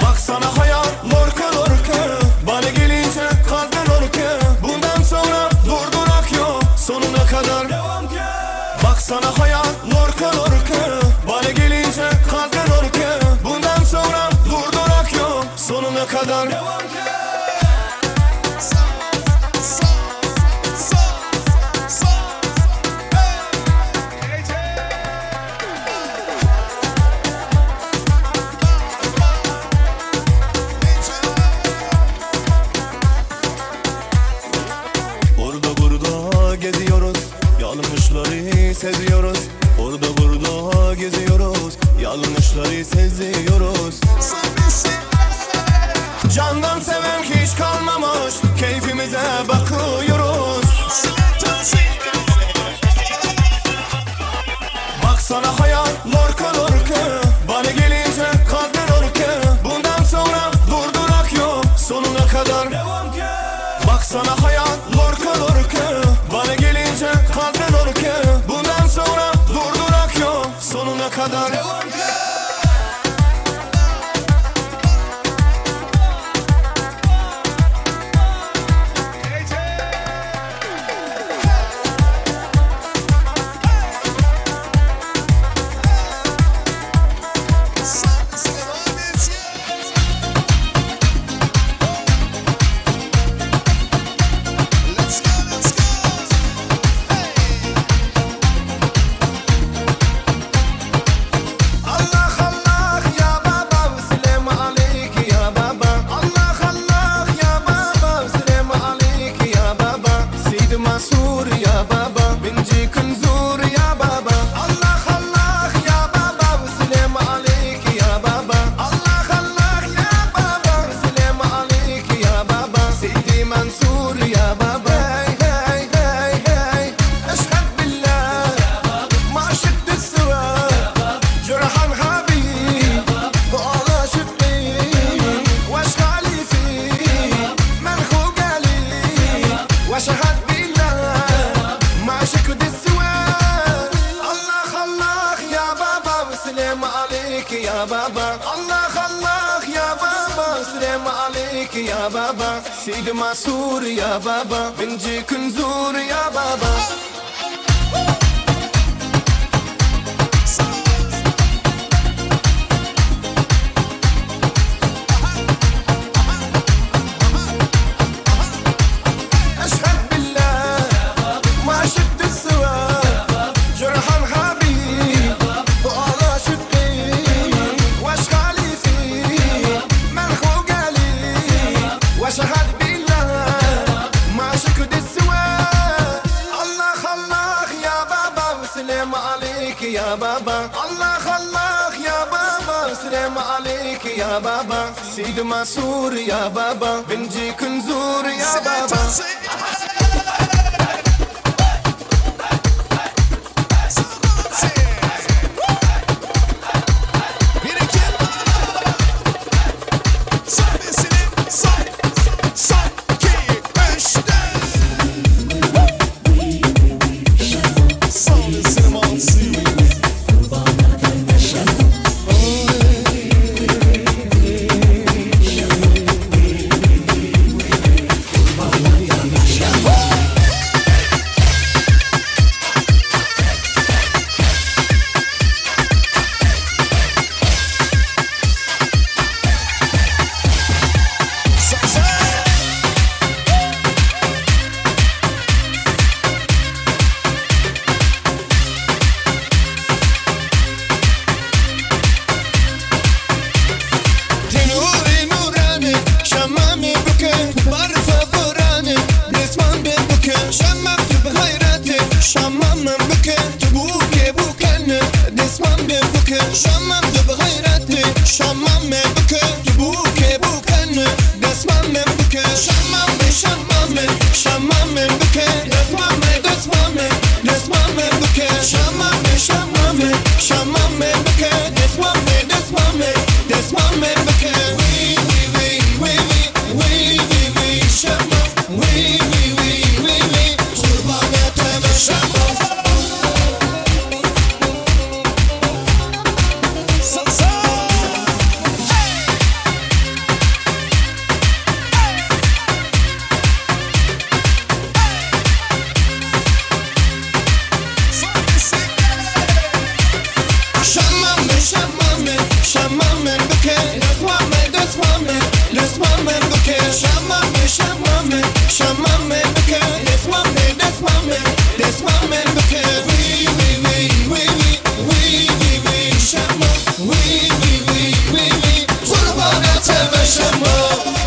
Baksana hayat lorka lorka, bana gelince kalben orka. Bundan sonra durdurak yok, sonuna kadar. Baksana hayat lorka lorka, bana gelince kalben orka. Bundan sonra durdurak yok, sonuna kadar. Orada burada geziyoruz, yanlışları seziyoruz. Orada burada geziyoruz, yanlışları seziyoruz. Candan seven hiç kalmamış, keyfimize bakıyoruz. Baksana hayat lorka lorka, bana gelince kalben orka. Bundan sonra durdurak yok, sonuna kadar. Baksana hayat lorka lorka, bana gelince kalben orka. Bundan sonra durdurak yok, sonuna kadar. Allah Allah ya baba, selam aleyk ya baba. Allah Allah ya baba, selam aleyk ya baba. Seyyid Mansur ya baba, binci kunzur ya baba. Allah Allah ya baba, selam aleyk ya baba. Allah Allah ya baba, selam aleyk ya baba. Seyyid Mansur ya baba. Hey hey hey hey, eşhedü billah, ma şıktı sıva. جرحا غبي وعلى شفقي واشغالي فيه من خجلي واشهد بالله ما شكد السواد. الله الله يا بابا وسلام عليك يا بابا. الله الله يا بابا وسلام عليك يا بابا. سيد منصور يا بابا، بنجيك نزور يا بابا. أشهد بالله ما شفت السواد، جرحا غبي وعلى شفقي واشغالي فيه من خجلي واشهد بالله ما شكد السواد. الله الله يا بابا وسلام عليك يا بابا. الله الله يا بابا وسلام عليك يا بابا. سيد منصور يا بابا، بنجيك نزور يا بابا. Sağ Şamamy, şamamy, şamamy bouquet Laisse-moi laisse-moi laisse-moi bouquet Şamamy, şamamy, şamamy bouquet Laisse-moi laisse-moi laisse-moi bouquet Oui, oui, oui, oui, oui, oui, oui, oui, şamam Oui, oui, oui, oui, oui, Gurban eteme şamam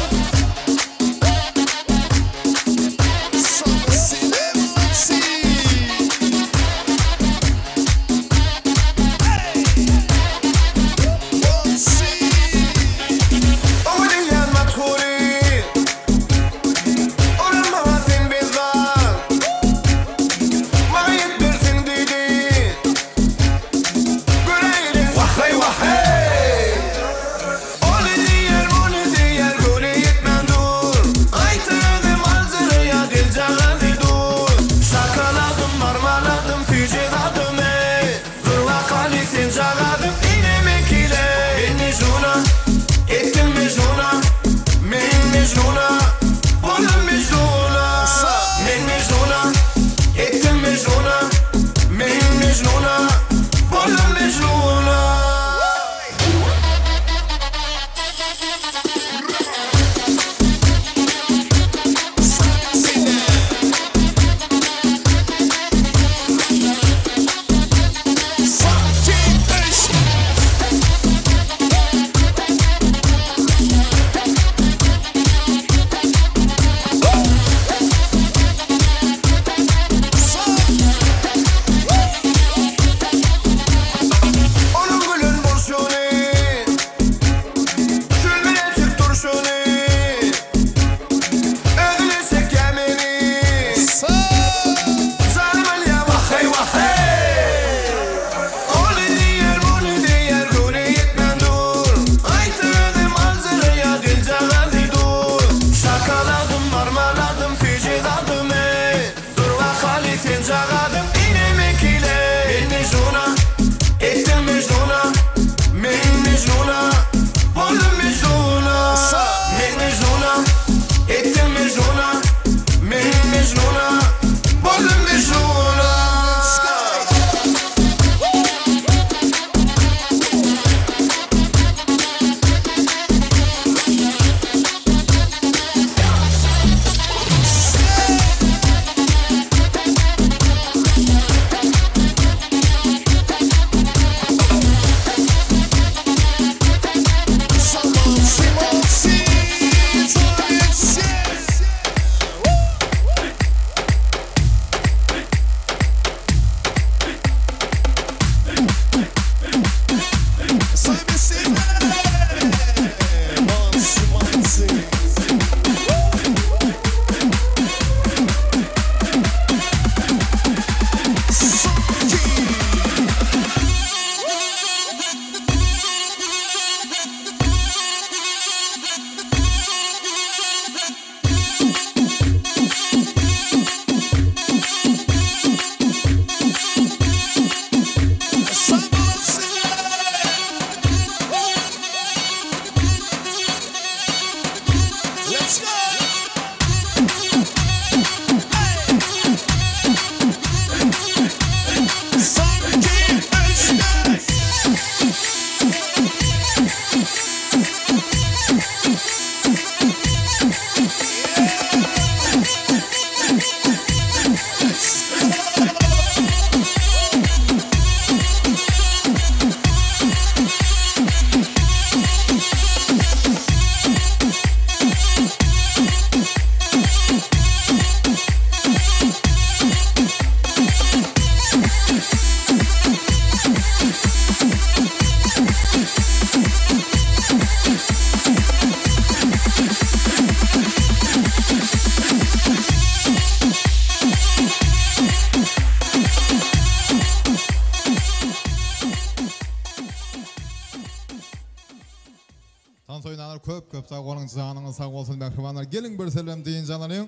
Tans oýnanlar köp köp sag boluň janyňyz sag bolsun mähribanlar geliň bir sellem dynç alalyň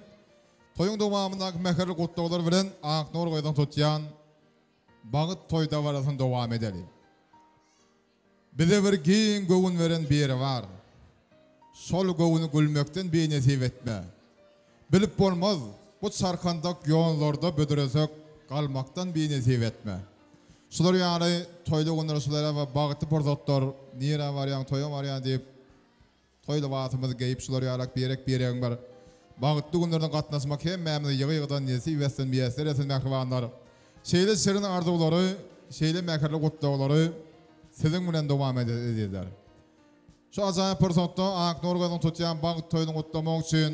Toýuň dowamyndaky mähirli gutlaglar bilen Aknur gyzyň tutýan Bagyt toý dabarasyny dowam edeli. Bize bir giň göwün beren biri bar. Şol göwüni gülmekden binesip etme. Bilip bolmaz, bu çarkandak ýollarda büdresek galmakdan binesip etme. Şular ýaly toýly günler, şular ýaly bagtly pursatlar, nirä barýaň, toýa barýan diýip, toý lybasymyzy geýip şular ýalak birek-biregiň bir bagtly günlerine gatnaşmak hemmämize ýygy-ýygydan nesip etsin, miýesser etsin mähribanlar. Şeýle şirin arzuwlary, şeýle mähirli gutlaglary siziň bilen dowam edýäs ezizler. Şu ajaýyp pursatda Aknur gyzyň tutýan bagt toýuny gutlamak üçin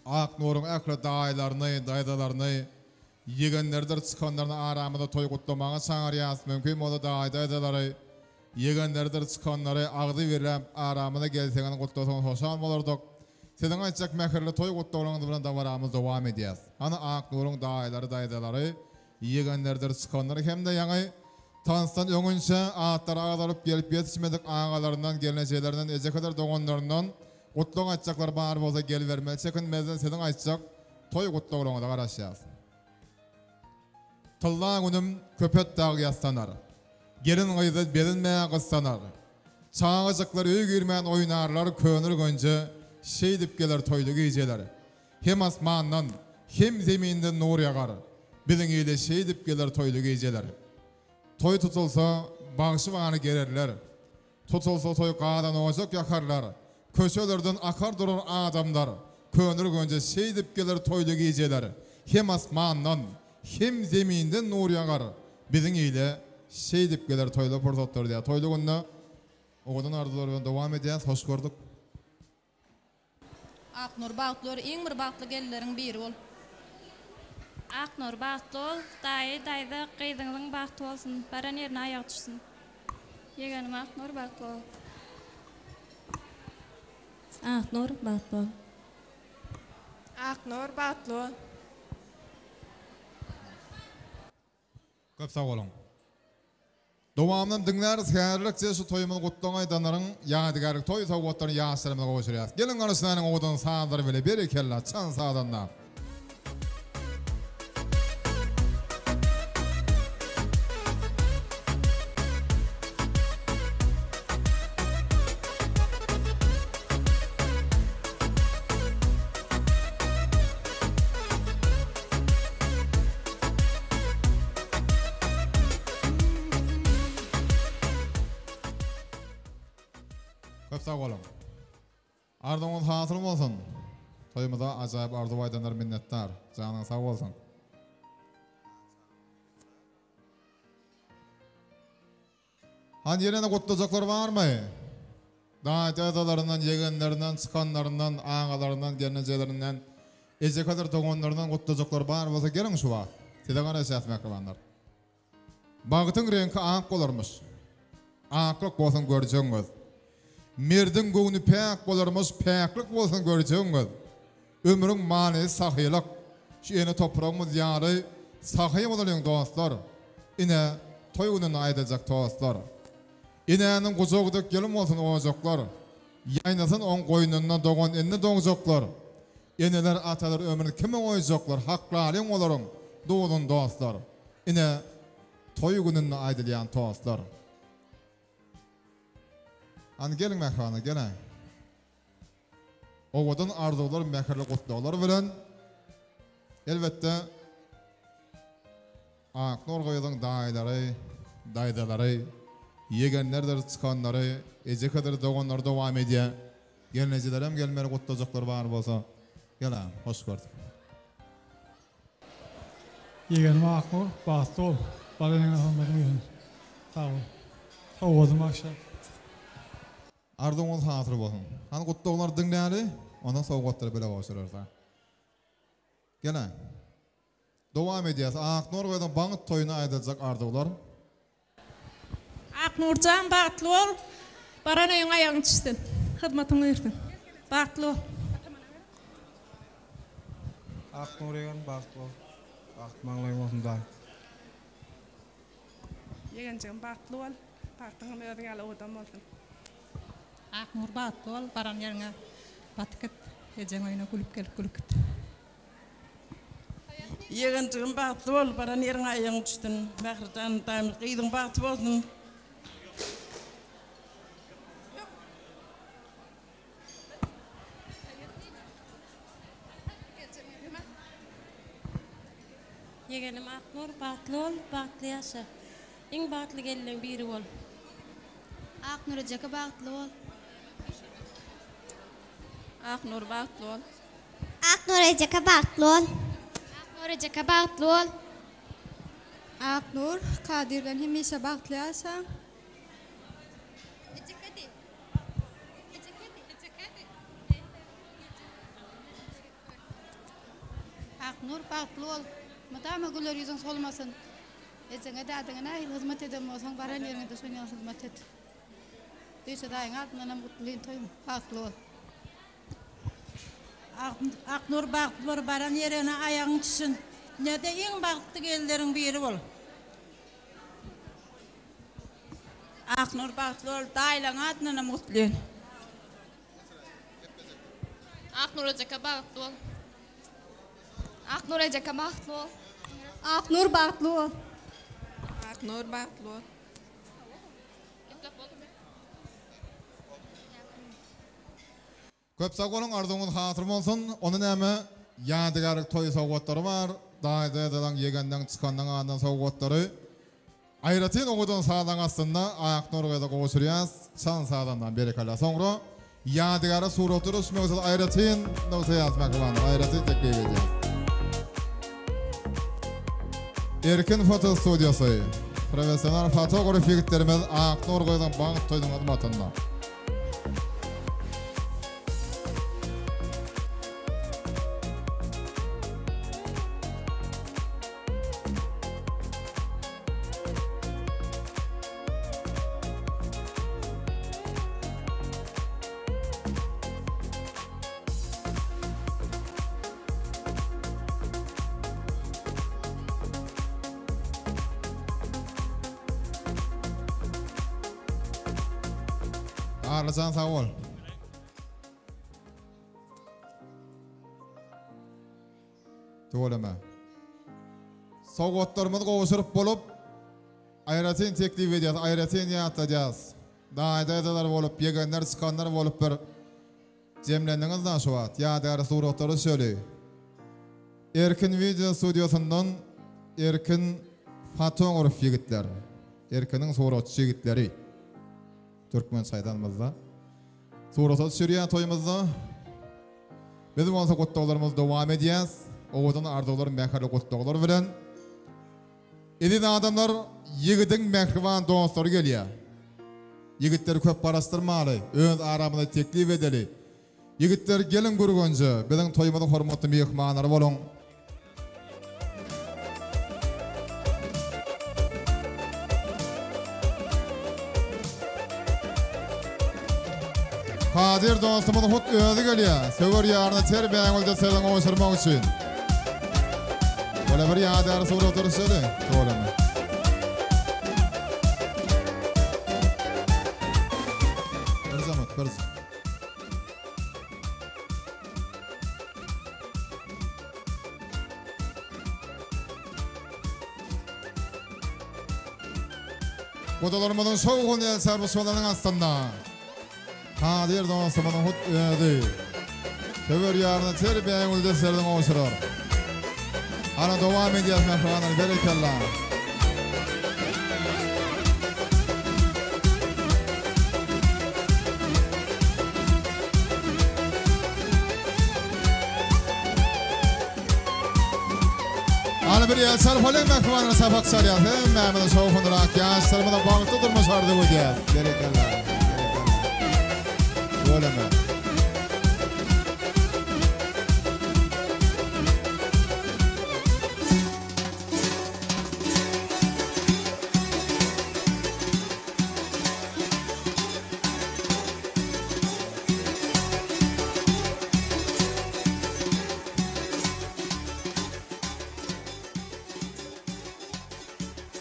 Aknuryň ähli daýylaryny, daýzalaryny, ýegenleridir çykanlaryny aramyza toý gutlamaga çagyrýas. Mümkin bolsa daýy-daýzalary, ýegenleridir çykanlary agzybirläp aramyza gelseňiz gutlasaňyz hoşal bolardyk. Siziň aýtjak mähirli toý gutlaglaryňyz bilen dabaramyzy dowam edýäs. Hany Aknuryň daýylary, daýzalary, ýegenleridir çykanlary hem-de ýaňy tansdan öňinçä atlary agzalyp gelip ýetişmedik agalaryndan, gelnejelerinden, ejekedir doganlaryndan gutlag aýtjaklar bar bolsa gelibermeli çekinmezden siziň aýtjak toý gutlaglaryňyza garaşýas. Tylla günüm Köpet dag ýassanar. Gelin gyzy bezenmäge gyssanar. Çagajyklar öý girmän oýnarlar köner gönje şeýdip geler toýly gijeler. Hem asmandan, hem zeminden nur ýagar, Biziň ile şeýdip geler toýly gijeler. Toý tutulsa, bagşy-bany gererler, Tutulsa toý gazan-ojak ýakarlar, Köçelerden akar durar adamlar, Köneürgenje şeýdip geler toýly gijeler. Hem asmandan, hem zeminden nur ýagar, Biziň ile şeýdip geler toýly pursatlar diýýär. Toýly günde owadan arzuwlar bilen dowam edýäs. Hoş gördük. Aknur bagtly bol iň bir bagtly gelinleriň biri bol. Aknur bagtly bol daýy daýza gyzyňyzyň bagty bolsun baran ýerine aýagy düşsün. Ýegenim Aknur bagtly bol. Aknur bagtly bol. Aknur bagtly bol. Köp sag boluň. Dowamynam diňläris häzirlikçe şu toýumyzy gutlaň aýdanlaryň ýadygärlik toý sowgatlaryny ýaşlarymyza gowşurýas. Geliň garaşylaryň owadan sazlary bile berekella çan sazanda. Köp sag boluň. Arzuwyňyz hasyl bolsun. Toýumyza ajaýyp arzuw aýdanlar minnetdar. Janyňyz sag bolsun. Hany ýene-de gutlajaklar barmy? Daýy-daýzalaryndan, ýegenlerinden, çykanlaryndan, agalaryndan, gelnejelerinden, ejekedir doganlaryndan gutlajaklar bar bolsa geliň şu wagt. Size garaşýas mähribanlar. Bagtyň reňki ak bolarmyş. Aklyk bolsun görjegiň göz. Merdiň göwni päk bolarmyş, päklik bolsun görjegiň göz. Ömrüň manysy sahylyk. Şu ene topragymyz ýaly sahy bolalyň dostlar. Ine, toý gününde aýdyljak tostlar. Enäniň gujagy dek ýylym bolsun ojaklar. Ýaýnasyn oň goýnunda dogan indi dogjaklar. Eneler, atalar ömrüni kime goýjaklar, haklalyň olaryň duzun dostlar. Ine, toý gününde aýdylýan tostlar. Hany geliň mähribanlar, geliň. Owadan arzuwlar, mähirli gutlaglar bilen, elbetde, Aknur gyzyň daýylary, daýzalary, ýegenlerdir çykanlary, ejekedir doganlary dowam edýär. Gelnejelerem gelmeli gutlajaklar bar bolsa. Gel-ä, hoş gördük. Ýegenim Aknur, bagtly bol. Bar eneňe hormatyň gelsin. Sag bol. Sowgadyny bagyşla. Arzuwyňyz hasyl bolsun. Hany gutlaglary diňläli, ondan sowgatlary bile gowşurarys. Gel-ä. Dowam edýäs. Aknur gyzyň bagt toýuna aýdyljak arzuwlar. Aknurjan bagtly bol. Baran öýüňe aýagyň düşsün. Hyzmatyň buýursyn. Bagtly bol. Aknur ýegen bagtly bol. Bagt maňlaýyň bolsun daýy. Ýegenjigim bagtly bol. Bagtyňam özüň ýaly owadan bolsun. Aknur bagtly bol baran ýeriňe batyp git ejeň öýüne gülüp gelip gülüp git. Ýegenjigim bagtly bol baran ýeriňe aýagyň düşsün Mährijan daýymyz gyzyň bagty bolsun. Ýegenim Aknur bagtly bol bagtly ýaşa. Iň bagtly gelinleň biri bol. Aknur ejeke bagtly bol. Aknur bagtly bol. Aknur ejeke bagtly bol. Aknur ejeke bagtly bol. Aknur, Kadyr bilen hemişe bagtly ýaşa. Aknur bagtly bol. Mydama güler ýüzüň solmasyn. Ejeňe dädeňe nähili hyzmat eden bolsaň baran ýeriňede şon ýaly hyzmat et. Düýşe daýyň adyndanam gutlaýyn toýuň. Bagtly bol. Aknur bagtly bol baran ýerine aýagyň düşsün. Dünýäde iň bagtly gelinleriň biri bol. Aknur bagtly bol daýylaň adyndanam gutlaýyn. Aknur ejeke bagtly bol. Aknur ejeke bagtly bol. Aknur bagtly bol. Aknur bagtly bol. Köp sag boluň arzuwyňyz hasyl bolsun. Onda näme ýadygärlik toý sowgatlary bar. Daýy-daýzalaň, ýegenleň, çykanlaň adyndan sowgatlary. Aýratyn owadan sazaň astynda Aknur gyza gowşurýas. Çan sazandan berekella. Soňra ýadygärlik suratlara düşmegi siz aýratyn nygtaýas mähribanlar, aýratyn teklip edýäs. Erkin foto studiýasy. Professional fotograf ýigitlerimiz Aknur gyzyň bagt toýunyň hyzmatynda. Arlyjan sag bol. Tüweleme. Sowgatlarymyzy gowşuryp bolup, aýratyn teklip edýäs, aýratyn ýatladýas. Daýy-daýzalar bolup, ýegenler, çykanlar bolup bir jemlendiňiz-da şu wagt. Ýadygärlik suratlary düşeli. Erkin wideo studiýasyndan Erkin fotograf ýigitler. Erkiniň suratçy ýigitleri. Türkmençe aýdanymyzda. Surata düşürýär toýumyzda. Biz bolsa gutlaglarymyzy dowam edýäs. Owadan arzuwlar, mähirli gutlaglar bilen. Eziz adamlar, ýigidiň mähriban dostlary gelýär. Ýigitleri köp garaşdyrmaly, öz aramyzda teklip edeli. Ýigitler geliň Gürgenje, biziň toýumyzyň hormatly myhmanlary boluň. Kadyr dostumyz hut özi gelýär. Söwer ýaryna ter bägülde sözüň gowşurmak üçin. Ola bir ýadygär surat uruşaly. Tolama. Bir zamut, bir Gudalarymyzyň şowhun el çarpyşmalarynyň astynda Kadyr dostumyzyň hut özi söwer ýaryna ter bägülde serden gowşurar. Hana dowam edýäs mähribanlar berekella. Hany bir el çarpalyň mähribanlar sapak çalýas hemmämize şowhunrak ýaşlarymyza bagtly durmuş arzuw edýäs. Berekella. Berekella. Tüweleme.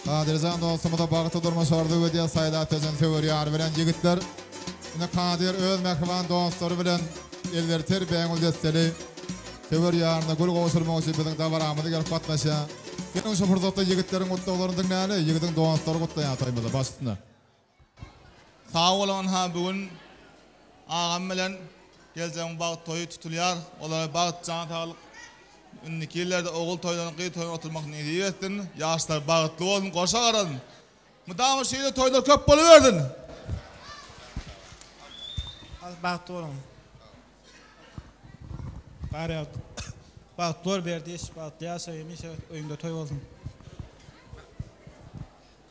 Kadyrjan dostumyza bagtly durmuş arzuw edýär Saýlap seçen söwer ýary bilen ýigitler. Ine Kadyr öz mähriban dostlary bilen elleri ter bägül desseli söwer ýaryna gül gowşurmak üçin biziň dabaramyza gelip gatnaşýar. Geliň şu pursatda ýigitleriň gutlaglaryny diňläli. Ýigidiň dostlary gutlaýar toýumyzy baş üstüne. Sag boluň ynha bu gün agam bilen geljegiň bagt toýy tutulýar olara bagt jan saglyk indiki ýyllarda ogul toýlaryny gyz toýuny oturmak nesip etsin ýaşlar bagtly bolsun goşa garalyn. Mydama şeýle toýlar köp bolubersin. Az bagtly boluň. Garýagdy. Bagtly bol Berdiş, bagtly ýaşa hemişe öýüňde toý bolsun.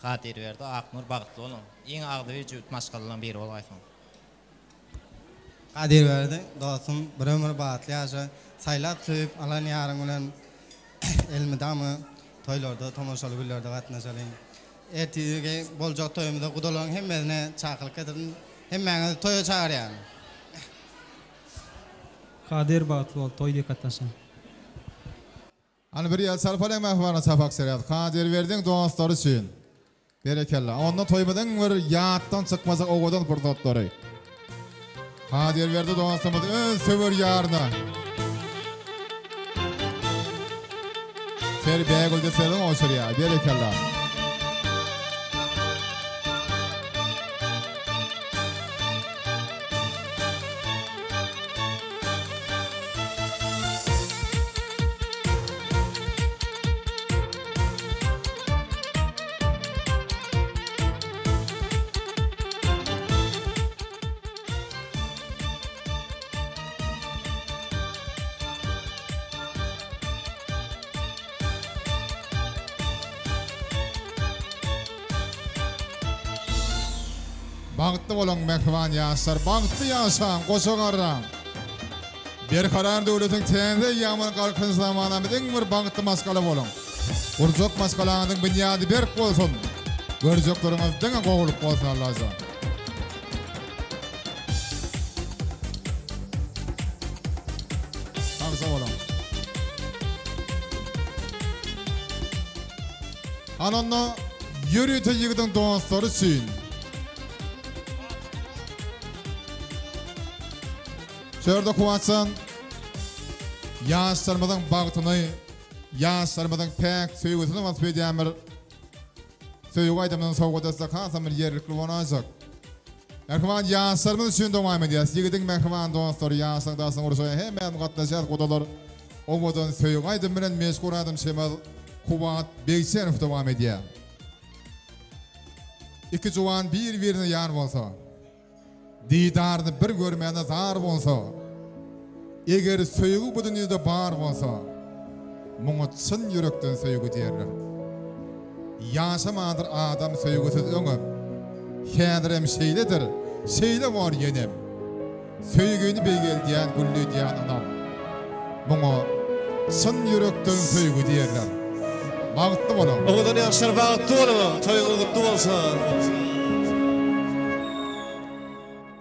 Kadyrberdi Aknur bagtly boluň. Iň agzybir jübüt maşgalalaň biri bolgaýsyň. Kadyrberdi dostum bir ömür bagtly ýaşa saýlap söýüp alan ýaryň bilen elmydama toýlarda tomaşaly günlerde gatnaşalyň. Ertirki boljak toýumyza gudalaryň hemmesine çakylyk getirdim. Hemmäňizi toýa çagyrýan. Kadyr bagtly bol toý diýip gatnaşaň. Hany bir ýel çalyp alyň mähribanlar çapak serýas Kadyrberdiň dostlary üçin. Berekella. Onda toýumyzyň bir ýatdan çykmajak owadan pursatlary. Kadyrberdi dostumyz öz söwer ýaryna Ter bägülde sözüň oçurýar. Berekella. Bagtly boluň mähriban ýaşlar, bagtly ýaşaň, goşa garraň. Berkarar döwletiň täze eýýamynyň Galkynyş zamanamyz iň bir bagtly maşgala boluň. Gurjak maşgalaňyzyň binýady berk bolsun. Görjekleriňiz diňe gowulyk bolsun Allajan. Sagja boluň. Hany onda ýörite ýigidiň dostlary üçin. Şu ýerde Kuwatjan ýaşlarymyzyň bagtyny, ýaşlarymyzyň päk söýgüsini wasp edýän bir söýgi aýdymyny sowgat etsek hasam bir ýerlikli bolaýjak. Mähriban ýaşlarymyz üçin dowam edýäs. Ýigidiň mähriban dostlary, ýaşlaryň daşyna gurşaýan hemmämiz gatnaşýas gudalar. Owadan söýgi aýdym bilen meşhur aýdymçymyz Kuwat Begçenow dowam edýär. Iki juwan bir-birine ýar bolsa. Didaryny bir görmäne zar bolsa, Eger söýgi bu dünýede bar bolsa, Muňa çyn ýürekden söýgi diýerler. Ýaşamandyr adam söýgüsiz öňem, Häzirem şeýledir, şeýle bor ýenem. Söýgini beýgeldýän, gülledýän ynam. Muňa çyn ýürekden söýgi diýerler. Bagtly boluň! Owadan ýaşlar bagtly boluň toýuňyz gutly bolsun.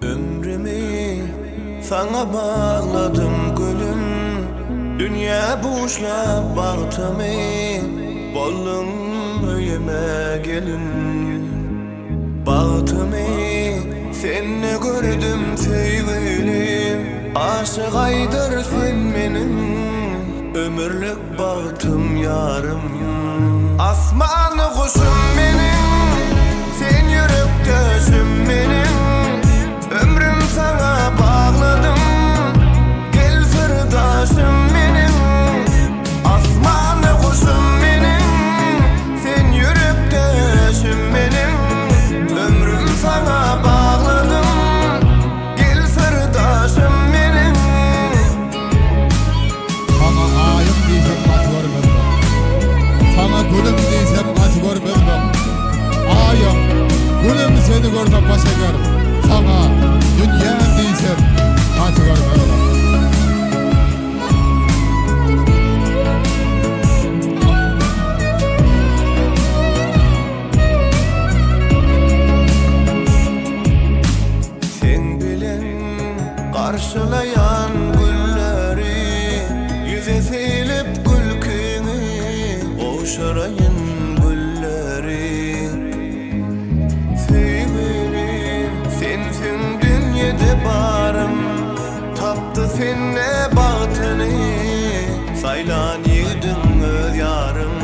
Ömrümi saňa bagladym gülüm Dünýä buşlap bagtymy Bolduň öýüme gelin Bagtymy sende gördüm söýgülim Aşyk aýdyr sen meniň Ömürlik bagtym ýarym Asman guşum meniň Sen ýürekdeşim meniň Ömrüm saňa bagladym Gel syrdaşym meniň Asman guşum meniň Sen ýürekdeşim meniň Ömrüm saňa bagladym Gel syrdaşym meniň. Saňa aýym diýsem gaty görmezmiň? Saňa gülüm diýsem gaty görmezmiň? Aýym, gülüm seni görsem baş eger, Saňa dünýäm diýsem gaty görmezmiň? Seň bilen garşylaýan günleri Ýüze silip gülkiňi gowşuraýyn gülleri Söýgülim sensiň dünýede barym Tapdy sende bagtyny Saýlan ýigidiň öz ýaryn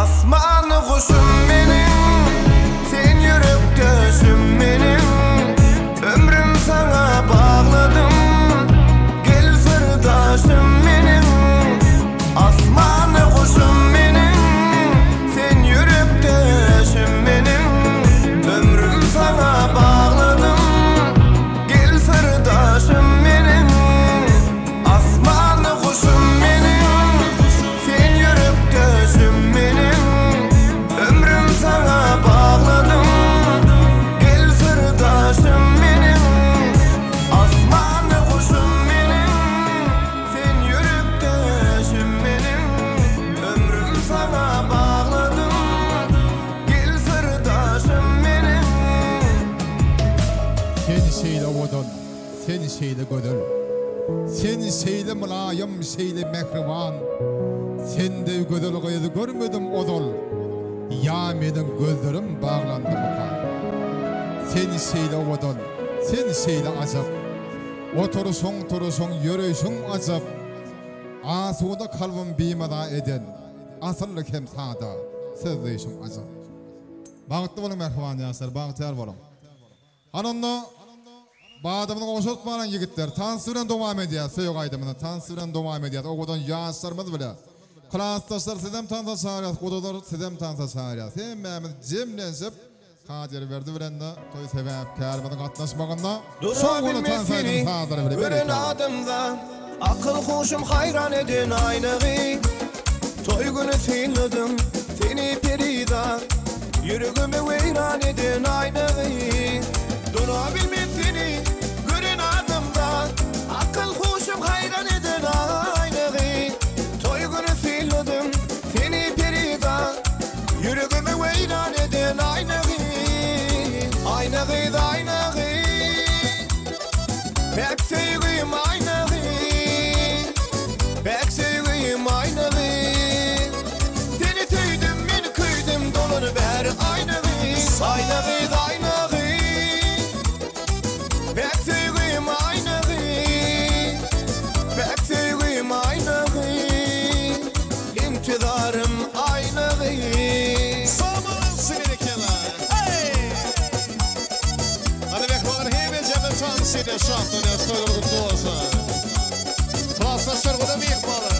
Asman guşum meniň Sen ýürekdeşim meniň Ömrüm saňa bagladym Gel syrdaşym meniň Asman guşum meniň Sen ýürekdeşim meniň. şeýle owadan, sen şeýle gözel. Sen şeýle mylaýym, şeýle mähriban. Sen deý gözel gyzy görmedim ozal. Ýa meniň gözlerim baglandymyka? Sen şeýle owadan, sen şeýle ajap. Oturyşyň, turuşyň, ýöreýşiň ajap. Asuda kalbym bimaza eden, asylly hem sada sözleýşiň ajap. Bagtly boluň mähriban ýaşlar, bagtyýar boluň. Hany onda badymyzy gowşatmalyň ýigitler, tans bilen dowam edýäs söýgi aýdymyny tans bilen dowam edýäs owadan ýaşlarymyz bile. Klasdaşlar sizem tansa çagyrýas, gudalar sizem tansa çagyrýas. Hemmämiz jemlenşip Kadyrberdi bilen-de toý sebäpkärimiziň gatnaşmagynda şowhunly Dura tans bilmez aýdym seni sazlary bile gören berekella. adamda Akyl huşum haýran eden aýnagy Toý güni synladym seni perizat Ýüregimi weýran eden aýnagy Dura bilmez seni gören adamda Akyl huşum haýran eden aýnagy Toý güni synladym seni perizat Ýüregimi weýran eden Aýna gyz, Aýna gyz, Aýna gyz Päk söýgim Aýna gyz, Päk söýgim Aýna gyz Seni söýdüm, men köýdüm, dolany bäri Aýna gyz, Aýna gyz, Aýna gyz Päk söýgim Aýna gyz, Päk söýgim Aýna gyz Intizarym Aýna gyz. Sag berekella. Hey! Hadi mehmanlar hemejemden tans edýär, şatlanýar, toýlar gutly bolsun. Klasdaşlar guda mehmanlar.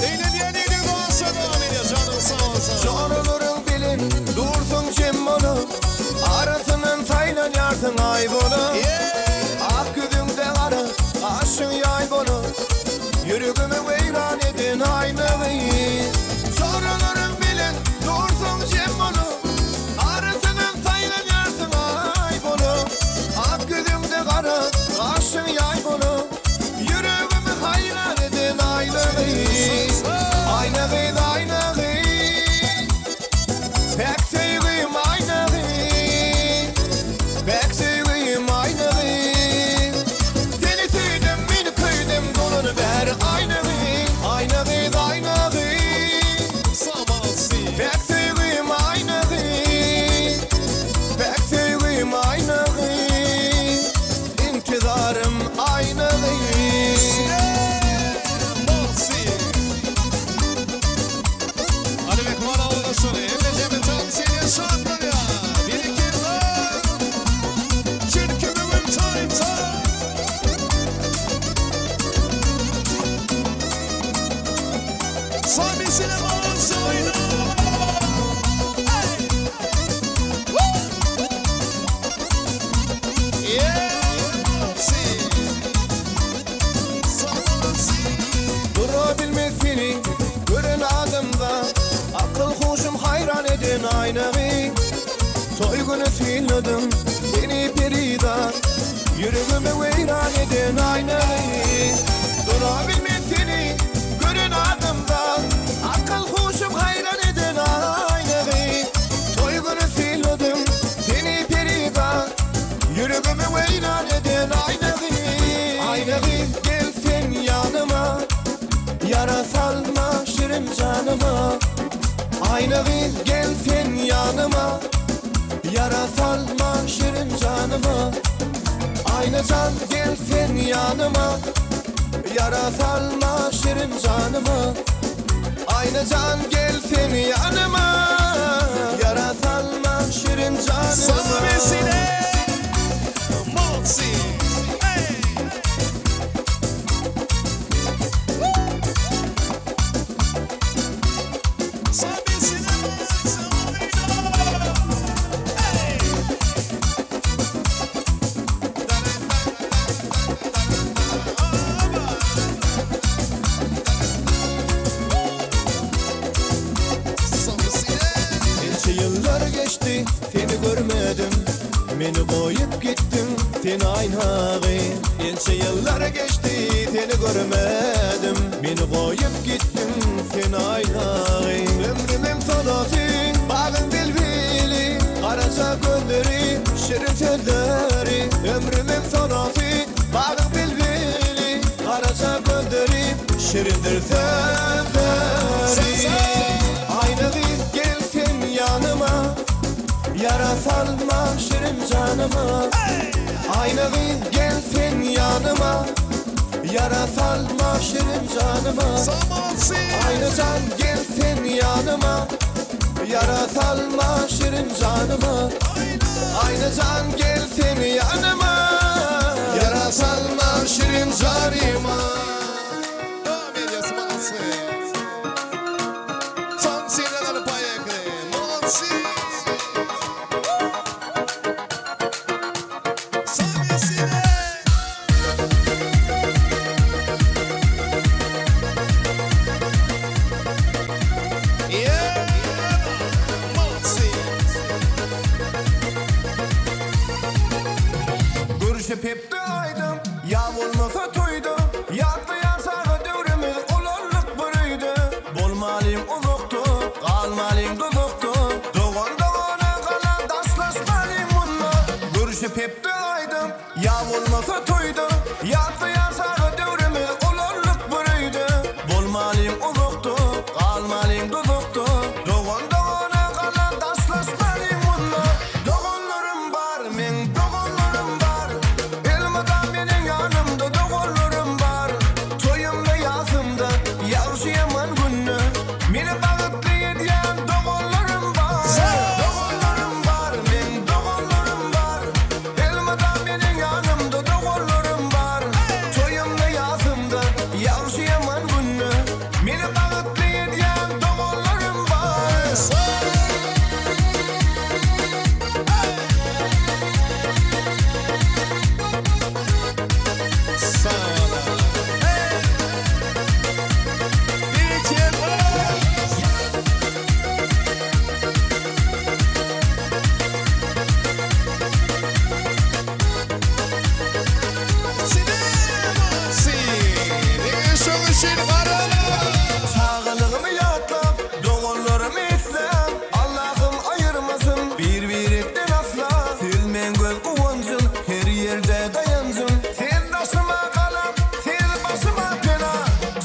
Eýlenýän ýediň dansa dowam edýär, janyň sag bolsun. Joralaryň bilen dursuň jem bolup, Arasyndan saýlanýarsyň aý bolup. Ak ýüzüňde gara, gaşyň ýaý bolup, Ýüregimi weýran eden aýna gyz. Joralaryň bilen dursuň jem bolup, Arasyndan saýlanýarsyň aý bolup. Ak ýüzüňde gara, gaşyň ýaý bolup, Ýüregimi haýran eden aýna gyz. Aýna gyz, aýna gyz. Päk söýgim aýna gyz. Päk söýgim aýna gyz. Seni söýdüm, meni köýdüm, dolany bäri aýna gyz. Aýna gyz, aýna gyz. Päk söýgim aýna gyz. Päk söýgim aýna gyz. Intizarym aýna gyz. Hadi mehman awuldaşlary, hemejemden tans edýär, şatlanýar. Berekella. Çünki bugün toý, toý. Samisine balans oýna. Hey! Woo! Yeah! Si. Samisi. Dura bilmez seni gören adamda Akyl huşum haýran eden aýna gyz. Toý güni synladym seni perizat Ýüregimi weýran eden aýna gyz. Dura bilmez seni gören adamda Akyl huşum haýran eden aýna gyz. Toý güni synladym seni perizat Ýüregimi weýran eden aýna gyz. Aýna gyz gel sen ýanyma Ýara salma şirin janyma Aýna gyz gel sen ýanyma Ýara salma şirin janyma Aýna jan gel sen ýanyma Ýara salma şirin janyma Aýna jan gel sen ýanyma Ýara salma şirin janyma Samisine. Molsi. Hey! Samisine balans oýna. Hey! Samisine. Ençe ýyllar geçdi seni görmedim Meni goýup gitdiň sen aýna gyz Ençe ýyllar geçdi seni görmedim Meni goýup gitdiň sen aýna gyz Ömrümiň sonasy bagyň bilbili Garaja gözleri şirin sözleri Ömrüm Şirindir sözleri Ayna gyz gel sen ýanyma Ýara salma şirin janyma Ayna gyz gel sen ýanyma Ýara salma şirin janyma Ayna jan gel sen ýanyma Ýara salma şirin janyma Ayna jan gel sen ýanyma Ýara salma şirin janyma Görüşüp hepde aýdym, ýa bolmasa toýda, Ýatlaýan saga döwrümiz ulaldyk bir öýde. Bolmalyň uzakda, galmalyň duzakda, Dogan dogana galan daşlaşmalyň munda. Görüşüp hepde aýdym, ýa bolmasa toýda, Ýatlaýan saga döwrümiz ulaldyk bir öýde. Bolmalyň uzakda, galmalyň duzakda, Dogan dogana galan daşlaşmalyň munda. Doganlarym bar meň doganlarym bar Elmydam meniň ýanymda doganlarym bar Toýumda ýasymda ýagşy ýaman günde Meni bagtly edýän doganlarym bar Doganlarym bar meň doganlarym bar Elmydam meniň ýanymda doganlarym bar Toýumda ýasymda ýagşy ýaman günde Meni bagtly edýän doganlarym bar. Çagalygymy ýatlap, doganlarymy isläp, Allahym aýyrmasyn bir-birekden asla. Siz meň göz guwanjym, her ýerde daýanjym. Siz daşyma galam, siz başyma pena.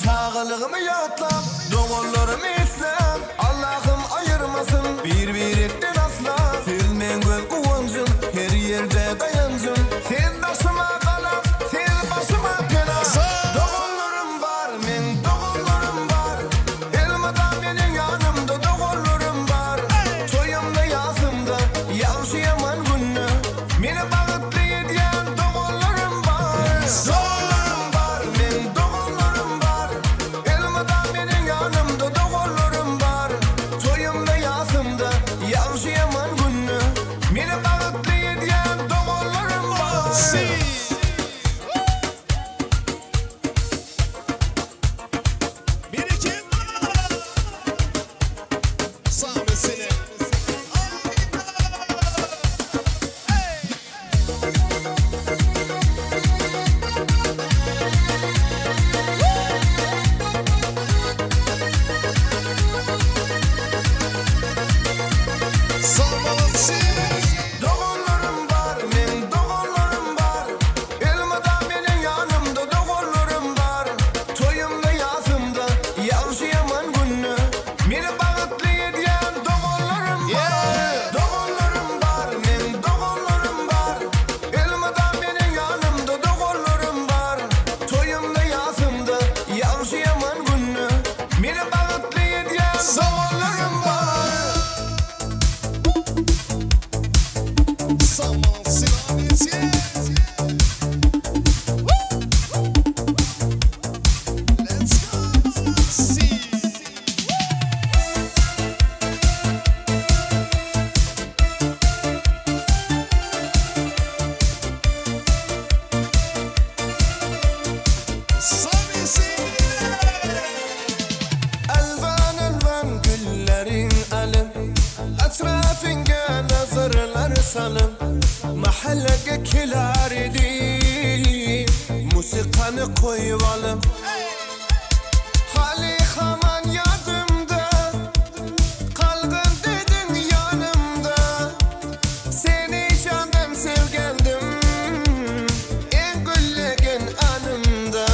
Çagalygymy ýatlap, doganlarymy isläp, Allahym aýyrmasyn bir-birekden asla. Siz meň göz guwanjym, her ýerde daýanjym. Siz daşyma galam, siz başyma pena. Doganlarym bar, meň doganlarym bar. Elmydam meniň ýanymda doganlarym bar. Toýumda, ýasymda, ýagşy-ýaman günde meni bagtly edýän doganlarym bar. Doganlarym bar, meň doganlarym bar. Elmydam meniň ýanymda doganlarym bar. Toýumda, ýasymda, ýagşy-ýaman günde meni bagtly edýän doganlarym bar. Doganlarym bar, meň doganlarym bar. Elmydam meniň ýanymda doganlarym bar. Toýumda, ýasymda, ýagşy-ýaman günde meni bagtly edýän doganlarym bar. Doganlarym bar, meň doganlarym bar. Elmydam meniň ýanymda doganlarym bar. Toýumda, ýasymda, ýagşy-ýaman günde meni bagtly edýän doganlarym bar. Elwan-elwan gülleriň alyp, Etrafyňa nazarlar salyp, Mahallege kelar idi, Musikany koýup alyp. Hali haman ýadymda, Kalgyn dediň ýanymda, Seni jandan sevgendim, Iň güllegen anymda.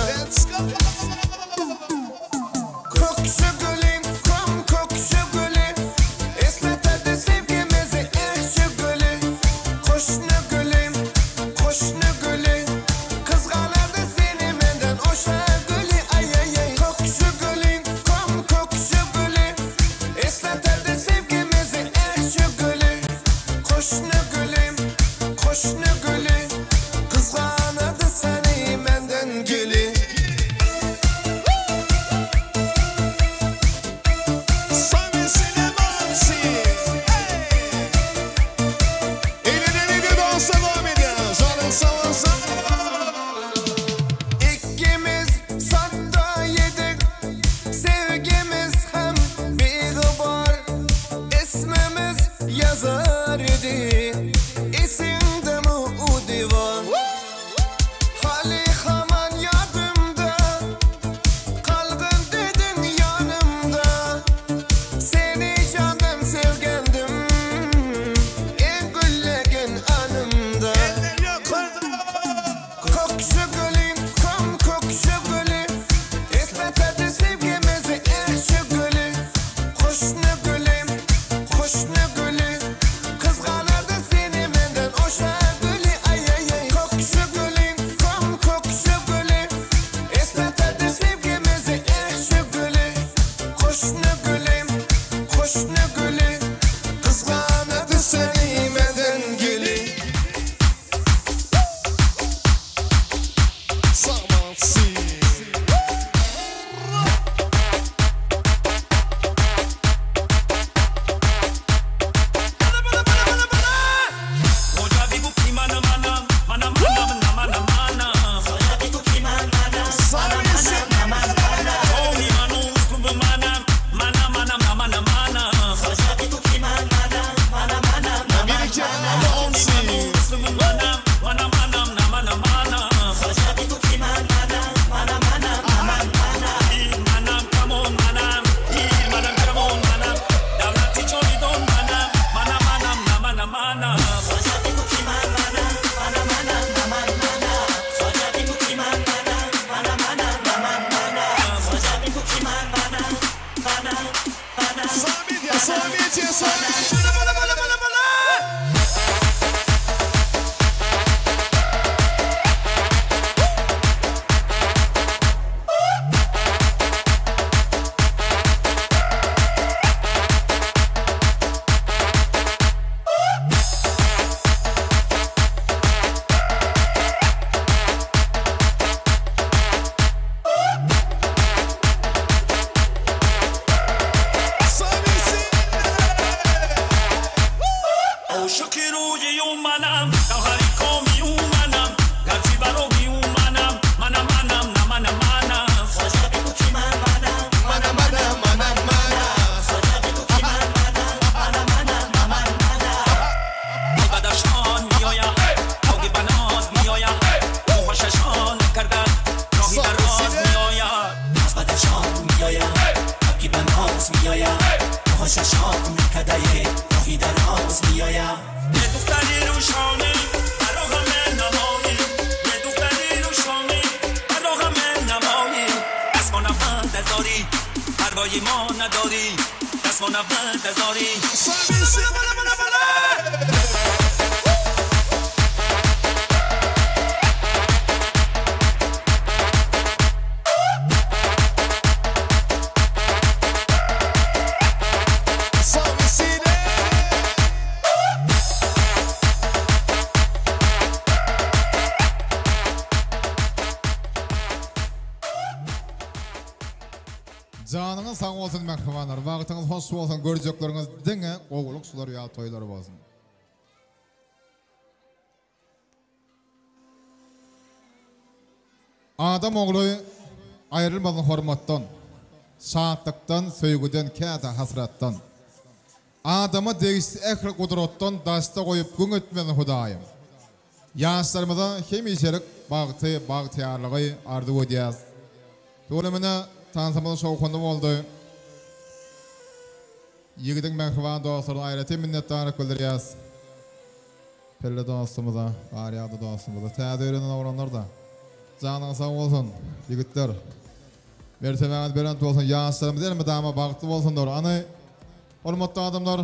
Janyňyz sag bolsun mähribanlar, wagtyňyz hoş bolsun, görjekleriňiz diňe gowulyk şular ýaly toýlar bolsun. Adam ogly aýrylmasyn hormatdan, şatlykdan, söýgüden, käte hasratdan. Adama degişli ähli gudratdan daşda goýup güň etmesin Hudaýym. Ýaşlarymyza hemişelik bagty, bagtyýarlygy arzuw edýäs. Tüwelemine tansymyz şowhunly boldy. Ýigidiň mähriban dostlaryna aýratyn minnetdarlyk bildirýäs. Pelle dostumyza, Garýagdy dostumyza, täze öýlenen oglanlar-da. Janyňyz sag bolsun, ýigitler. Mertebäňiz belent bolsun, ýaşlarymyz elmydama bagtly bolsunlar. Any, hormatly adamlar,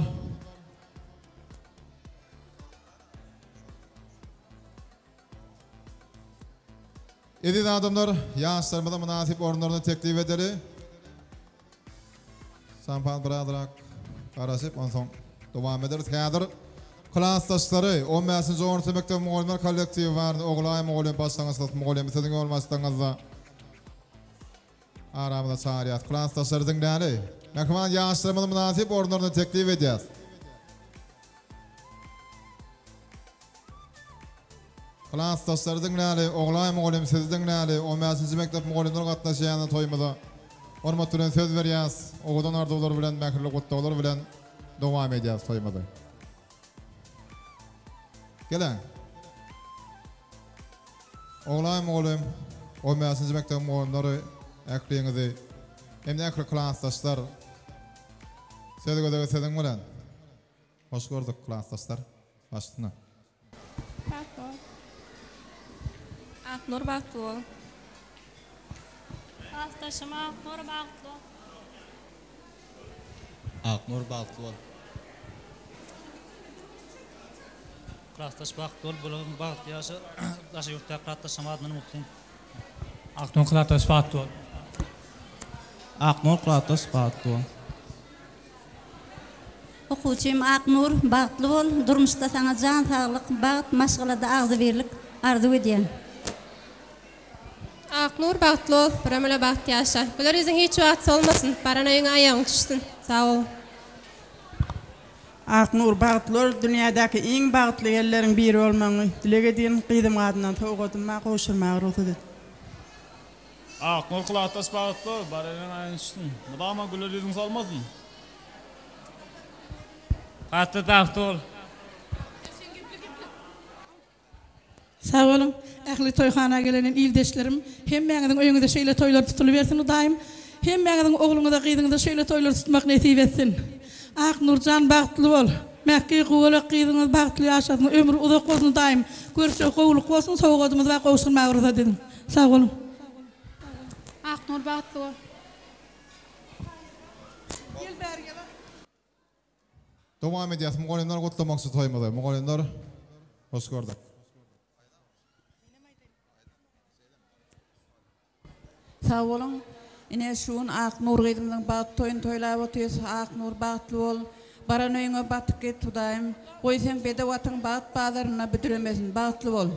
Eziz adamlar, ýaşlarymyza mynasyp orunlaryny teklip edeli. Şampan birazrak garaşyp, onsoň dowam ederis. Häzir klasdaşlary, on bäşinji orta mekdebiň mugallymlar kollektiwi bar. Ogulaý mugallym başlangyç synp mugallymy siziň ýolbaşçylygyňyzda aramyza çagyrýas. Klasdaşlary diňläli. Mähriban ýaşlarymyza mynasyp orunlaryny teklip edýäs. Klasdaşlary diňläli, Ogulaý mugallym sizi diňläli, on bäşinji mekdep mugallymlary gatnaşýan toýumyza hormat bilen söz berýäs, owadan arzuwlar bilen, mähirli gutlaglar bilen dowam edýäs toýumyzy. Geliň. Ogulaý mugallym, on bäşinji mekdebiň mugallymlary ähliňizi hem-de ähli klasdaşlar söz gezegi siziň bilen. Hoş gördük klasdaşlar. Baş üstüne. Bagtly bol. Aknur bagtly bol. Klasdaşym Aknur bagtly bol. Aknur bagtly bol. Klasdaş bagtly bol bulaň bagtly ýaşa daşary ýurtdaky klasdaşlaryň adyndan mutly. Aknur klasdaş bagtly bol. Aknur klasdaş bagtly bol. Okuwçym Aknur, bagtly bol, durmuşda saňa jan saglyk, bagt, maşgalada agzybirlik arzuw edýän. Aknur bagtly bol, bir ömürle bagt ýaşa. Güler ýüzüň hiç wagt solmasyn, baran öýüňe aýagyň düşsün. Sag bol. Aknur bagtly bol dünýädäki iň bagtly elleriň biri bolmagyňy dileg edýin gyzymyň adyndan sowgadym bar gowşurmaga rugsat et. Aknur klasdaş bagtly bol bar eliň aýagyň düşsün mydama güler ýüzüň solmasyn. Gaty bagtly bol. Sag boluň ähli toýhana gelenen ildeşlerim hemmäňiziň öýüňizde şeýle toýlar tutulybersin Hudaýym hemmäňiziň ogluňyza gyzyňyza şeýle toýlar tutmak nesip etsin Ak Nurjan bagtly bol Mäkgi guwalak gyzyňyz bagtly ýaşasyn ömri uzak bolsun Hudaýym görüşe gowluk bolsun sowgadymyz bar gowşurmaga rugsat ediň sag boluň. Aknur bagtly bol. Gel bäri gel. Dowam edýäs mugallymlar gutlamakçy toýumyzy. Mugallymlar hoş gördük. Sag boluň. Ine şu gün Aknur gyzymyzyň bagt toýuny toýlap otyrys. Aknur bagtly bol. Baran öýüňe batyp git Hudaýym. Goý seň bedew atyň bagt bazarynda büdremesin. Bagtly bol.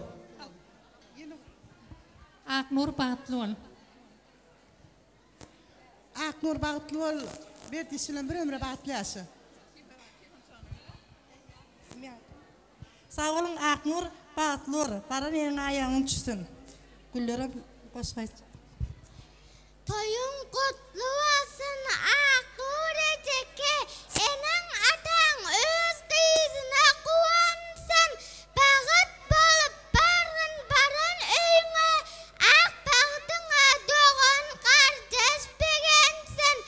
Aknur bagtly bol. Aknur bagtly bol Berdiş bilen bir ömre bagtly ýaşa. Sag boluň Aknur bagtly bol baran ýeriňe aýagyň düşsün. Güllerem goşgy aýtjak. Toýuň gutly bolsun Aknur ejeke eneň ataň öz gyzyna guwansyn bagyt bolup bargyn baran öýüňe Ak bagtyňa dogan gardaş begensin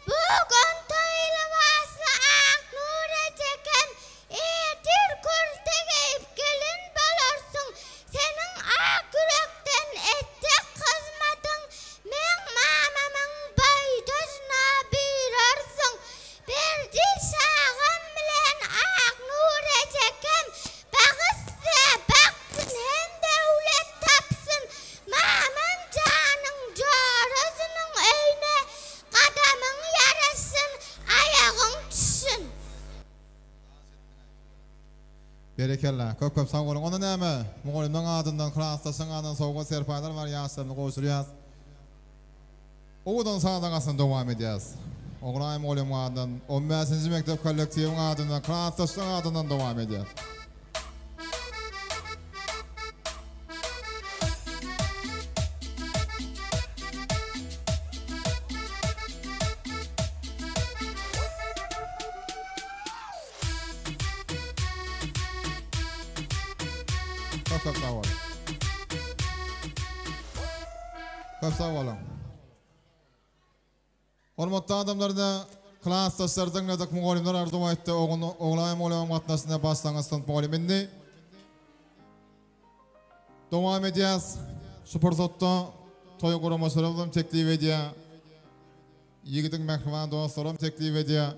Bu gün toý lybasly ak nur ejekem Ertir kürte geýip gelin bolarsyň Seniň ak ýürekden etjek hyzmatyň Meň mamamyň boýdaşyna buýrarsyň Berdi şagam bilen ak nur ejekem Bagytsa baksyn hem döwlet tapsyn Mamam janyň jorasynyň öýüne gadamyň ýaraşsyn aýagyň düşsün. Berekella. Köp köp sag boluň. Onda näme? Mugallymlaň adyndan, klasdaşlaň adyndan sowgat serpaýlar bar ýaşlarymyza gowşurýas. Owadan sazyň astynda dowam edýäs. Ogulaý mugallymyň adyndan, on bäşinji mekdep kollektiwiň adyndan, klasdaşlaryň adyndan dowam edýäs. Köp köp sag boluň. Köp sag boluň. Hormatly adamlar ine klasdaşlar diňledik mugallymlar arzuw aýtdy Ogulaý mugallymam gatnaşdy başlangyç synp mugallymy indi dowam edýäs şu pursatda toý guramaçylarymyzam teklip edýär ýigidiň mähriban dostlaram teklip edýär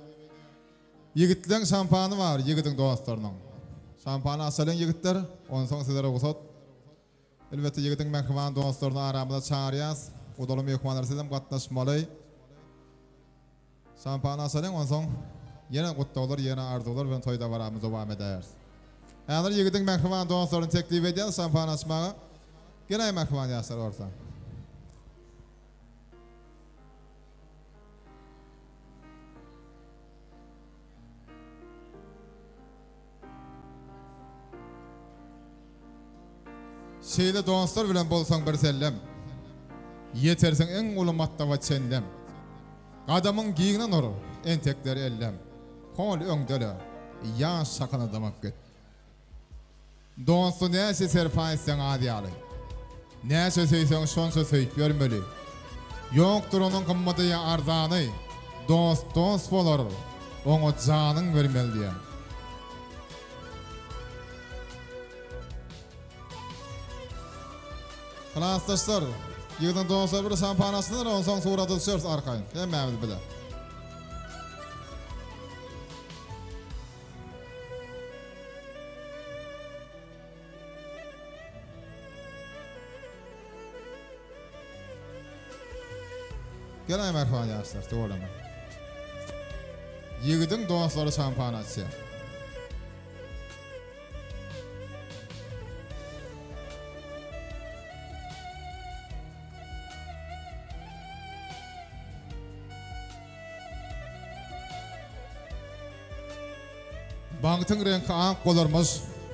ýigitleň şampany bar ýigidiň dostlarynyň şampany açalyň ýigitler onsoň size rugsat Elbetde ýigidiň mähriban dostlaryny aramyza çagyrýas. Odaly myhmanlar sizem gatnaşmaly. Şampany açalyň onsoň ýene gutlaglar ýene arzuwlar bilen toý dabaramyzy dowam edäris. Häzir ýigidiň mähriban dostlaryny teklip edýäs şampany açmaga. Geläý mähriban ýaşlar orta. Şeýle dostlar bilen bolsaň birsellem, Ýetersiň iň uly matlaba çenlem. Gadamyň giňden ur, entekler ellem, Hol öňde-le, ýaş çakyna damyp git. Dosty näçe serpaý etseň az ýaly, Näçe söýseň şonça söýüp ýörmeli. Ýokdur onuň gymmady ýa arzany, Dost dost bolar, oňa janyň bermeli diýen. Klasdaşlar, ýygnan dostlar bir şampan açsynlar, onsoň surata düşeris arkaýyn. Hemmämiz bile. Gel mähriban ýaşlar, tüweleme. Ýigidiň dostlary şampan açýar. Bagtyň reňki ak bolarmyş,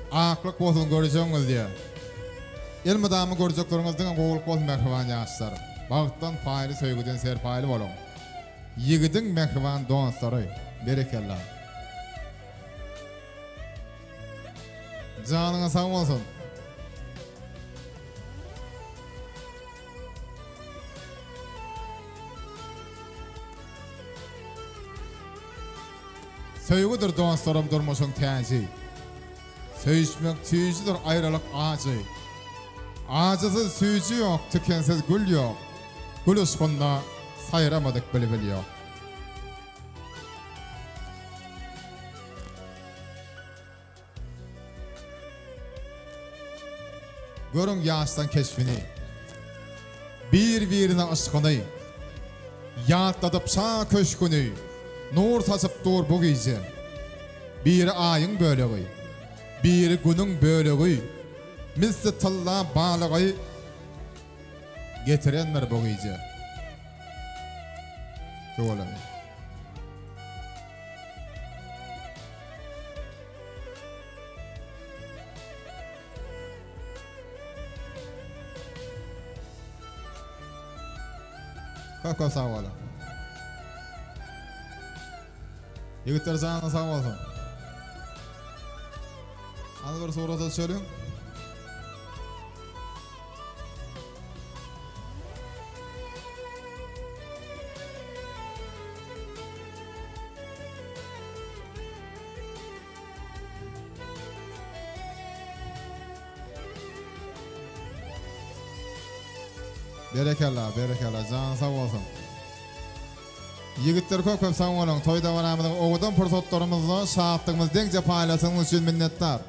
aklyk bolsun görjegiňiz diýýär. Elmydama görjekleriňiz diňe gowulyk bolsun mähriban ýaşlar. Bagtdan paýly söýgüden serpaýly boluň. Ýigidiň mähriban dostlary. Berekella. Janyňyz sag bolsun. Söýgüdir dostlarym durmuşyň täji. Söýüşmek süýjüdir aýralyk ajy. Ajysyz süýji ýok, tikensiz gül ýok. Gül yşgynda saýramadyk bilbil ýok. Görüň ýaşlaň keşbini. Bir-birine yşkyny. Ýatladyp şa köşgüni. Nur saçyp dur bu gije. Biri aýyň bölegi. Biri günüň bölegi. Misli tylla balygy getirendir bu gije. Tüweleme. Köp köp sag boluň. Ýigitler janyňyz sag bolsun. Hany bir surata düşeliň. Berekella, berekella, janyň sag bolsun. Ýigitler köp köp sag boluň, toý dabaramyzyň owadan pursatlarymyzda şatlygymyzy deňje paýlaşanyňyz üçin minnetdar.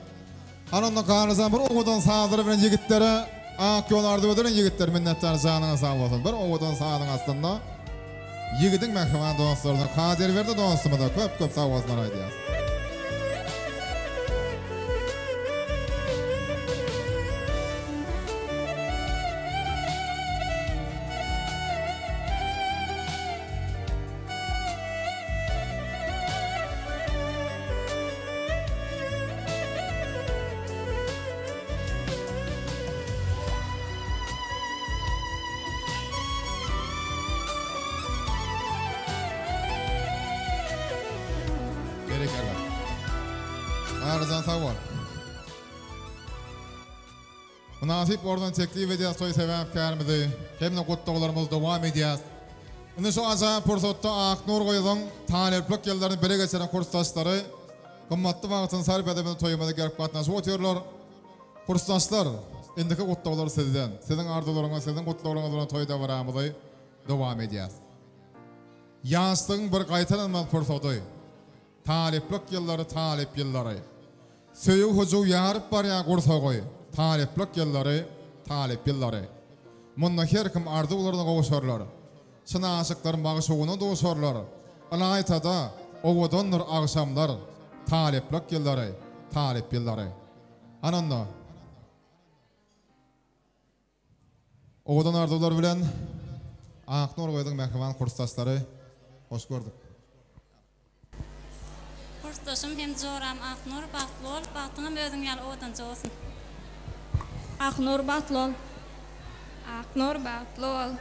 Hany onda Garlyjan bir owadan sazlar bilen ýigitlere ak ýol arzuw edeliň ýigitler minnetdar janyňyz sag bolsun bir owadan sazyň astynda ýigidiň mähriban dostlaryna Kadyrberdi dostumyza köp köp sag bolsunlar aýdýas. Berekella. Garryjan sag bol. Mynasyp ordan teklip edýäs toý sebäpkärimizi hem-de gutlaglarymyzy dowam edýäs. Indi şu ajaýyp pursatda Aknur gyzyň talyplyk ýyllaryny bile geçiren kursdaşlary gymmatly wagtyny sarp edip indi toýumyza gelip gatnaşyp otyrlar. Kursdaşlar, indiki gutlaglar sizden. Siziň arzuwlaryňyz, siziň gutlaglaryňyz bilen toý dabaramyzy dowam edýäs. Ýaşlygyň bir gaýtalanmaz pursady. Talyplyk ýyllary talyp ýyllary. Söýgi hyjuw ýaryp barýar gursagy. Talyplyk ýyllary talyp ýyllary. Munda her kim arzuwlaryna gowşarlar. Çyn aşyklar magşugyna duşarlar. Ylaýta-da, owadandyr agşamlar. Talyplyk ýyllary talyp ýyllary. Ana onda. Owadan arzuwlar bilen Aknur gyzyň mähriban kursdaşlary hoş gördük. Kursdaşym hem joram Aknur bagtly bol bagtyňam özüň ýaly owadanja bolsun. Aknur bagtly bol. Aknur bagtly bol.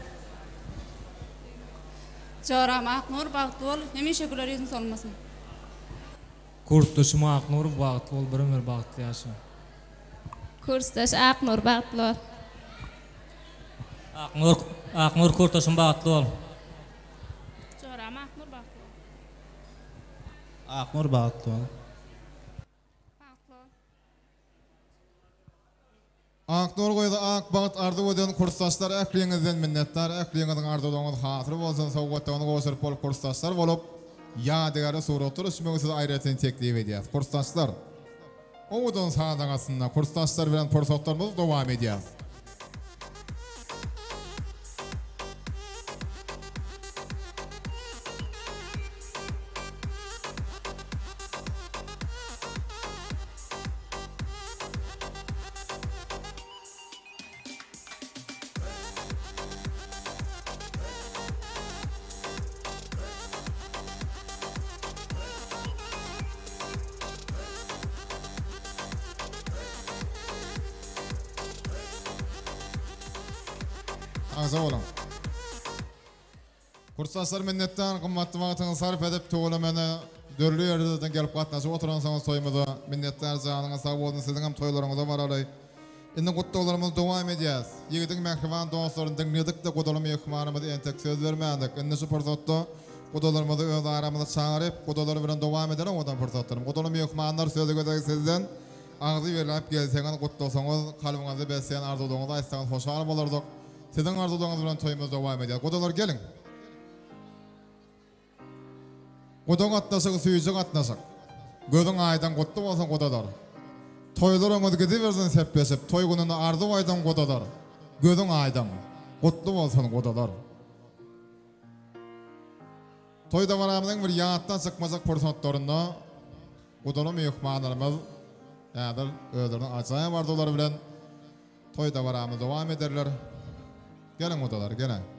Joram Aknur bagtly bol hemişe güler ýüzüň solmasyn. Kursdaşym Aknur bagtly bol bir ömür bagtly ýaşa. Kursdaş Aknur bagtly bol. Aknur Aknur kursdaşym bagtly bol. Joram Aknur bagtly bol. Aknur bagtly bol. Bagtly bol. Aknur gyzy ak bagt arzuw eden kursdaşlar ähliňizden minnetdar ähliňiziň arzuwlaryňyz hasyl bolsun sowgatlaryňyzy gowşuryp bolup kursdaşlar bolup ýadygärli suratlar düşmegi size aýratyn teklip edýäs kursdaşlar owadan sazyň astynda kursdaşlar bilen pursatlarymyzy dowam edýäs. Agza boluň. Kursdaşlar minnetdar gymmatly wagtyňyzy sarp edip tüwelemene dürli ýerlerden gelip gatnaşyp oturansyňyz toýumyza minnetdar janyňyz sag bolsun siziňem toýlaryňyza baraly indi gutlaglarymyzy dowam edýäs ýigidiň mähriban dostlaryny diňledikde gudaly myhmanymyz entek söz bermändik indi şu pursatda gudalarymyzy öz aramyza çagyryp gudalar bilen dowam edeli owadan pursatlarym gudaly myhmanlar sözi gezegi sizden agzy birläp gelseňiz gutlasaňyz kalbyňyzda besleýän arzuwlaryňyzy aýtsaňyz hoşal bolardyk. Siziň arzuwlaryňyz bilen toýumyz dowam edýär. Gudalar geliň. Guda gatnaşygy süýji gatnaşyk. Gözüň aýdyň gutly bolsun gudalar. Toýlaryňyz gidibersin sepleşip, toý gününi arzuw aýdyň gudalar. Gözüň aýdyň, gutly bolsun gudalar. Toý dabaramyzyň bir ýatdan çykmajak pursatlarynda gudaly myhmanlarymyz häzir özleriniň ajaýyp arzuwlary bilen Toý dabaramyzy dowam ederler. Geliň gudalar, geliň.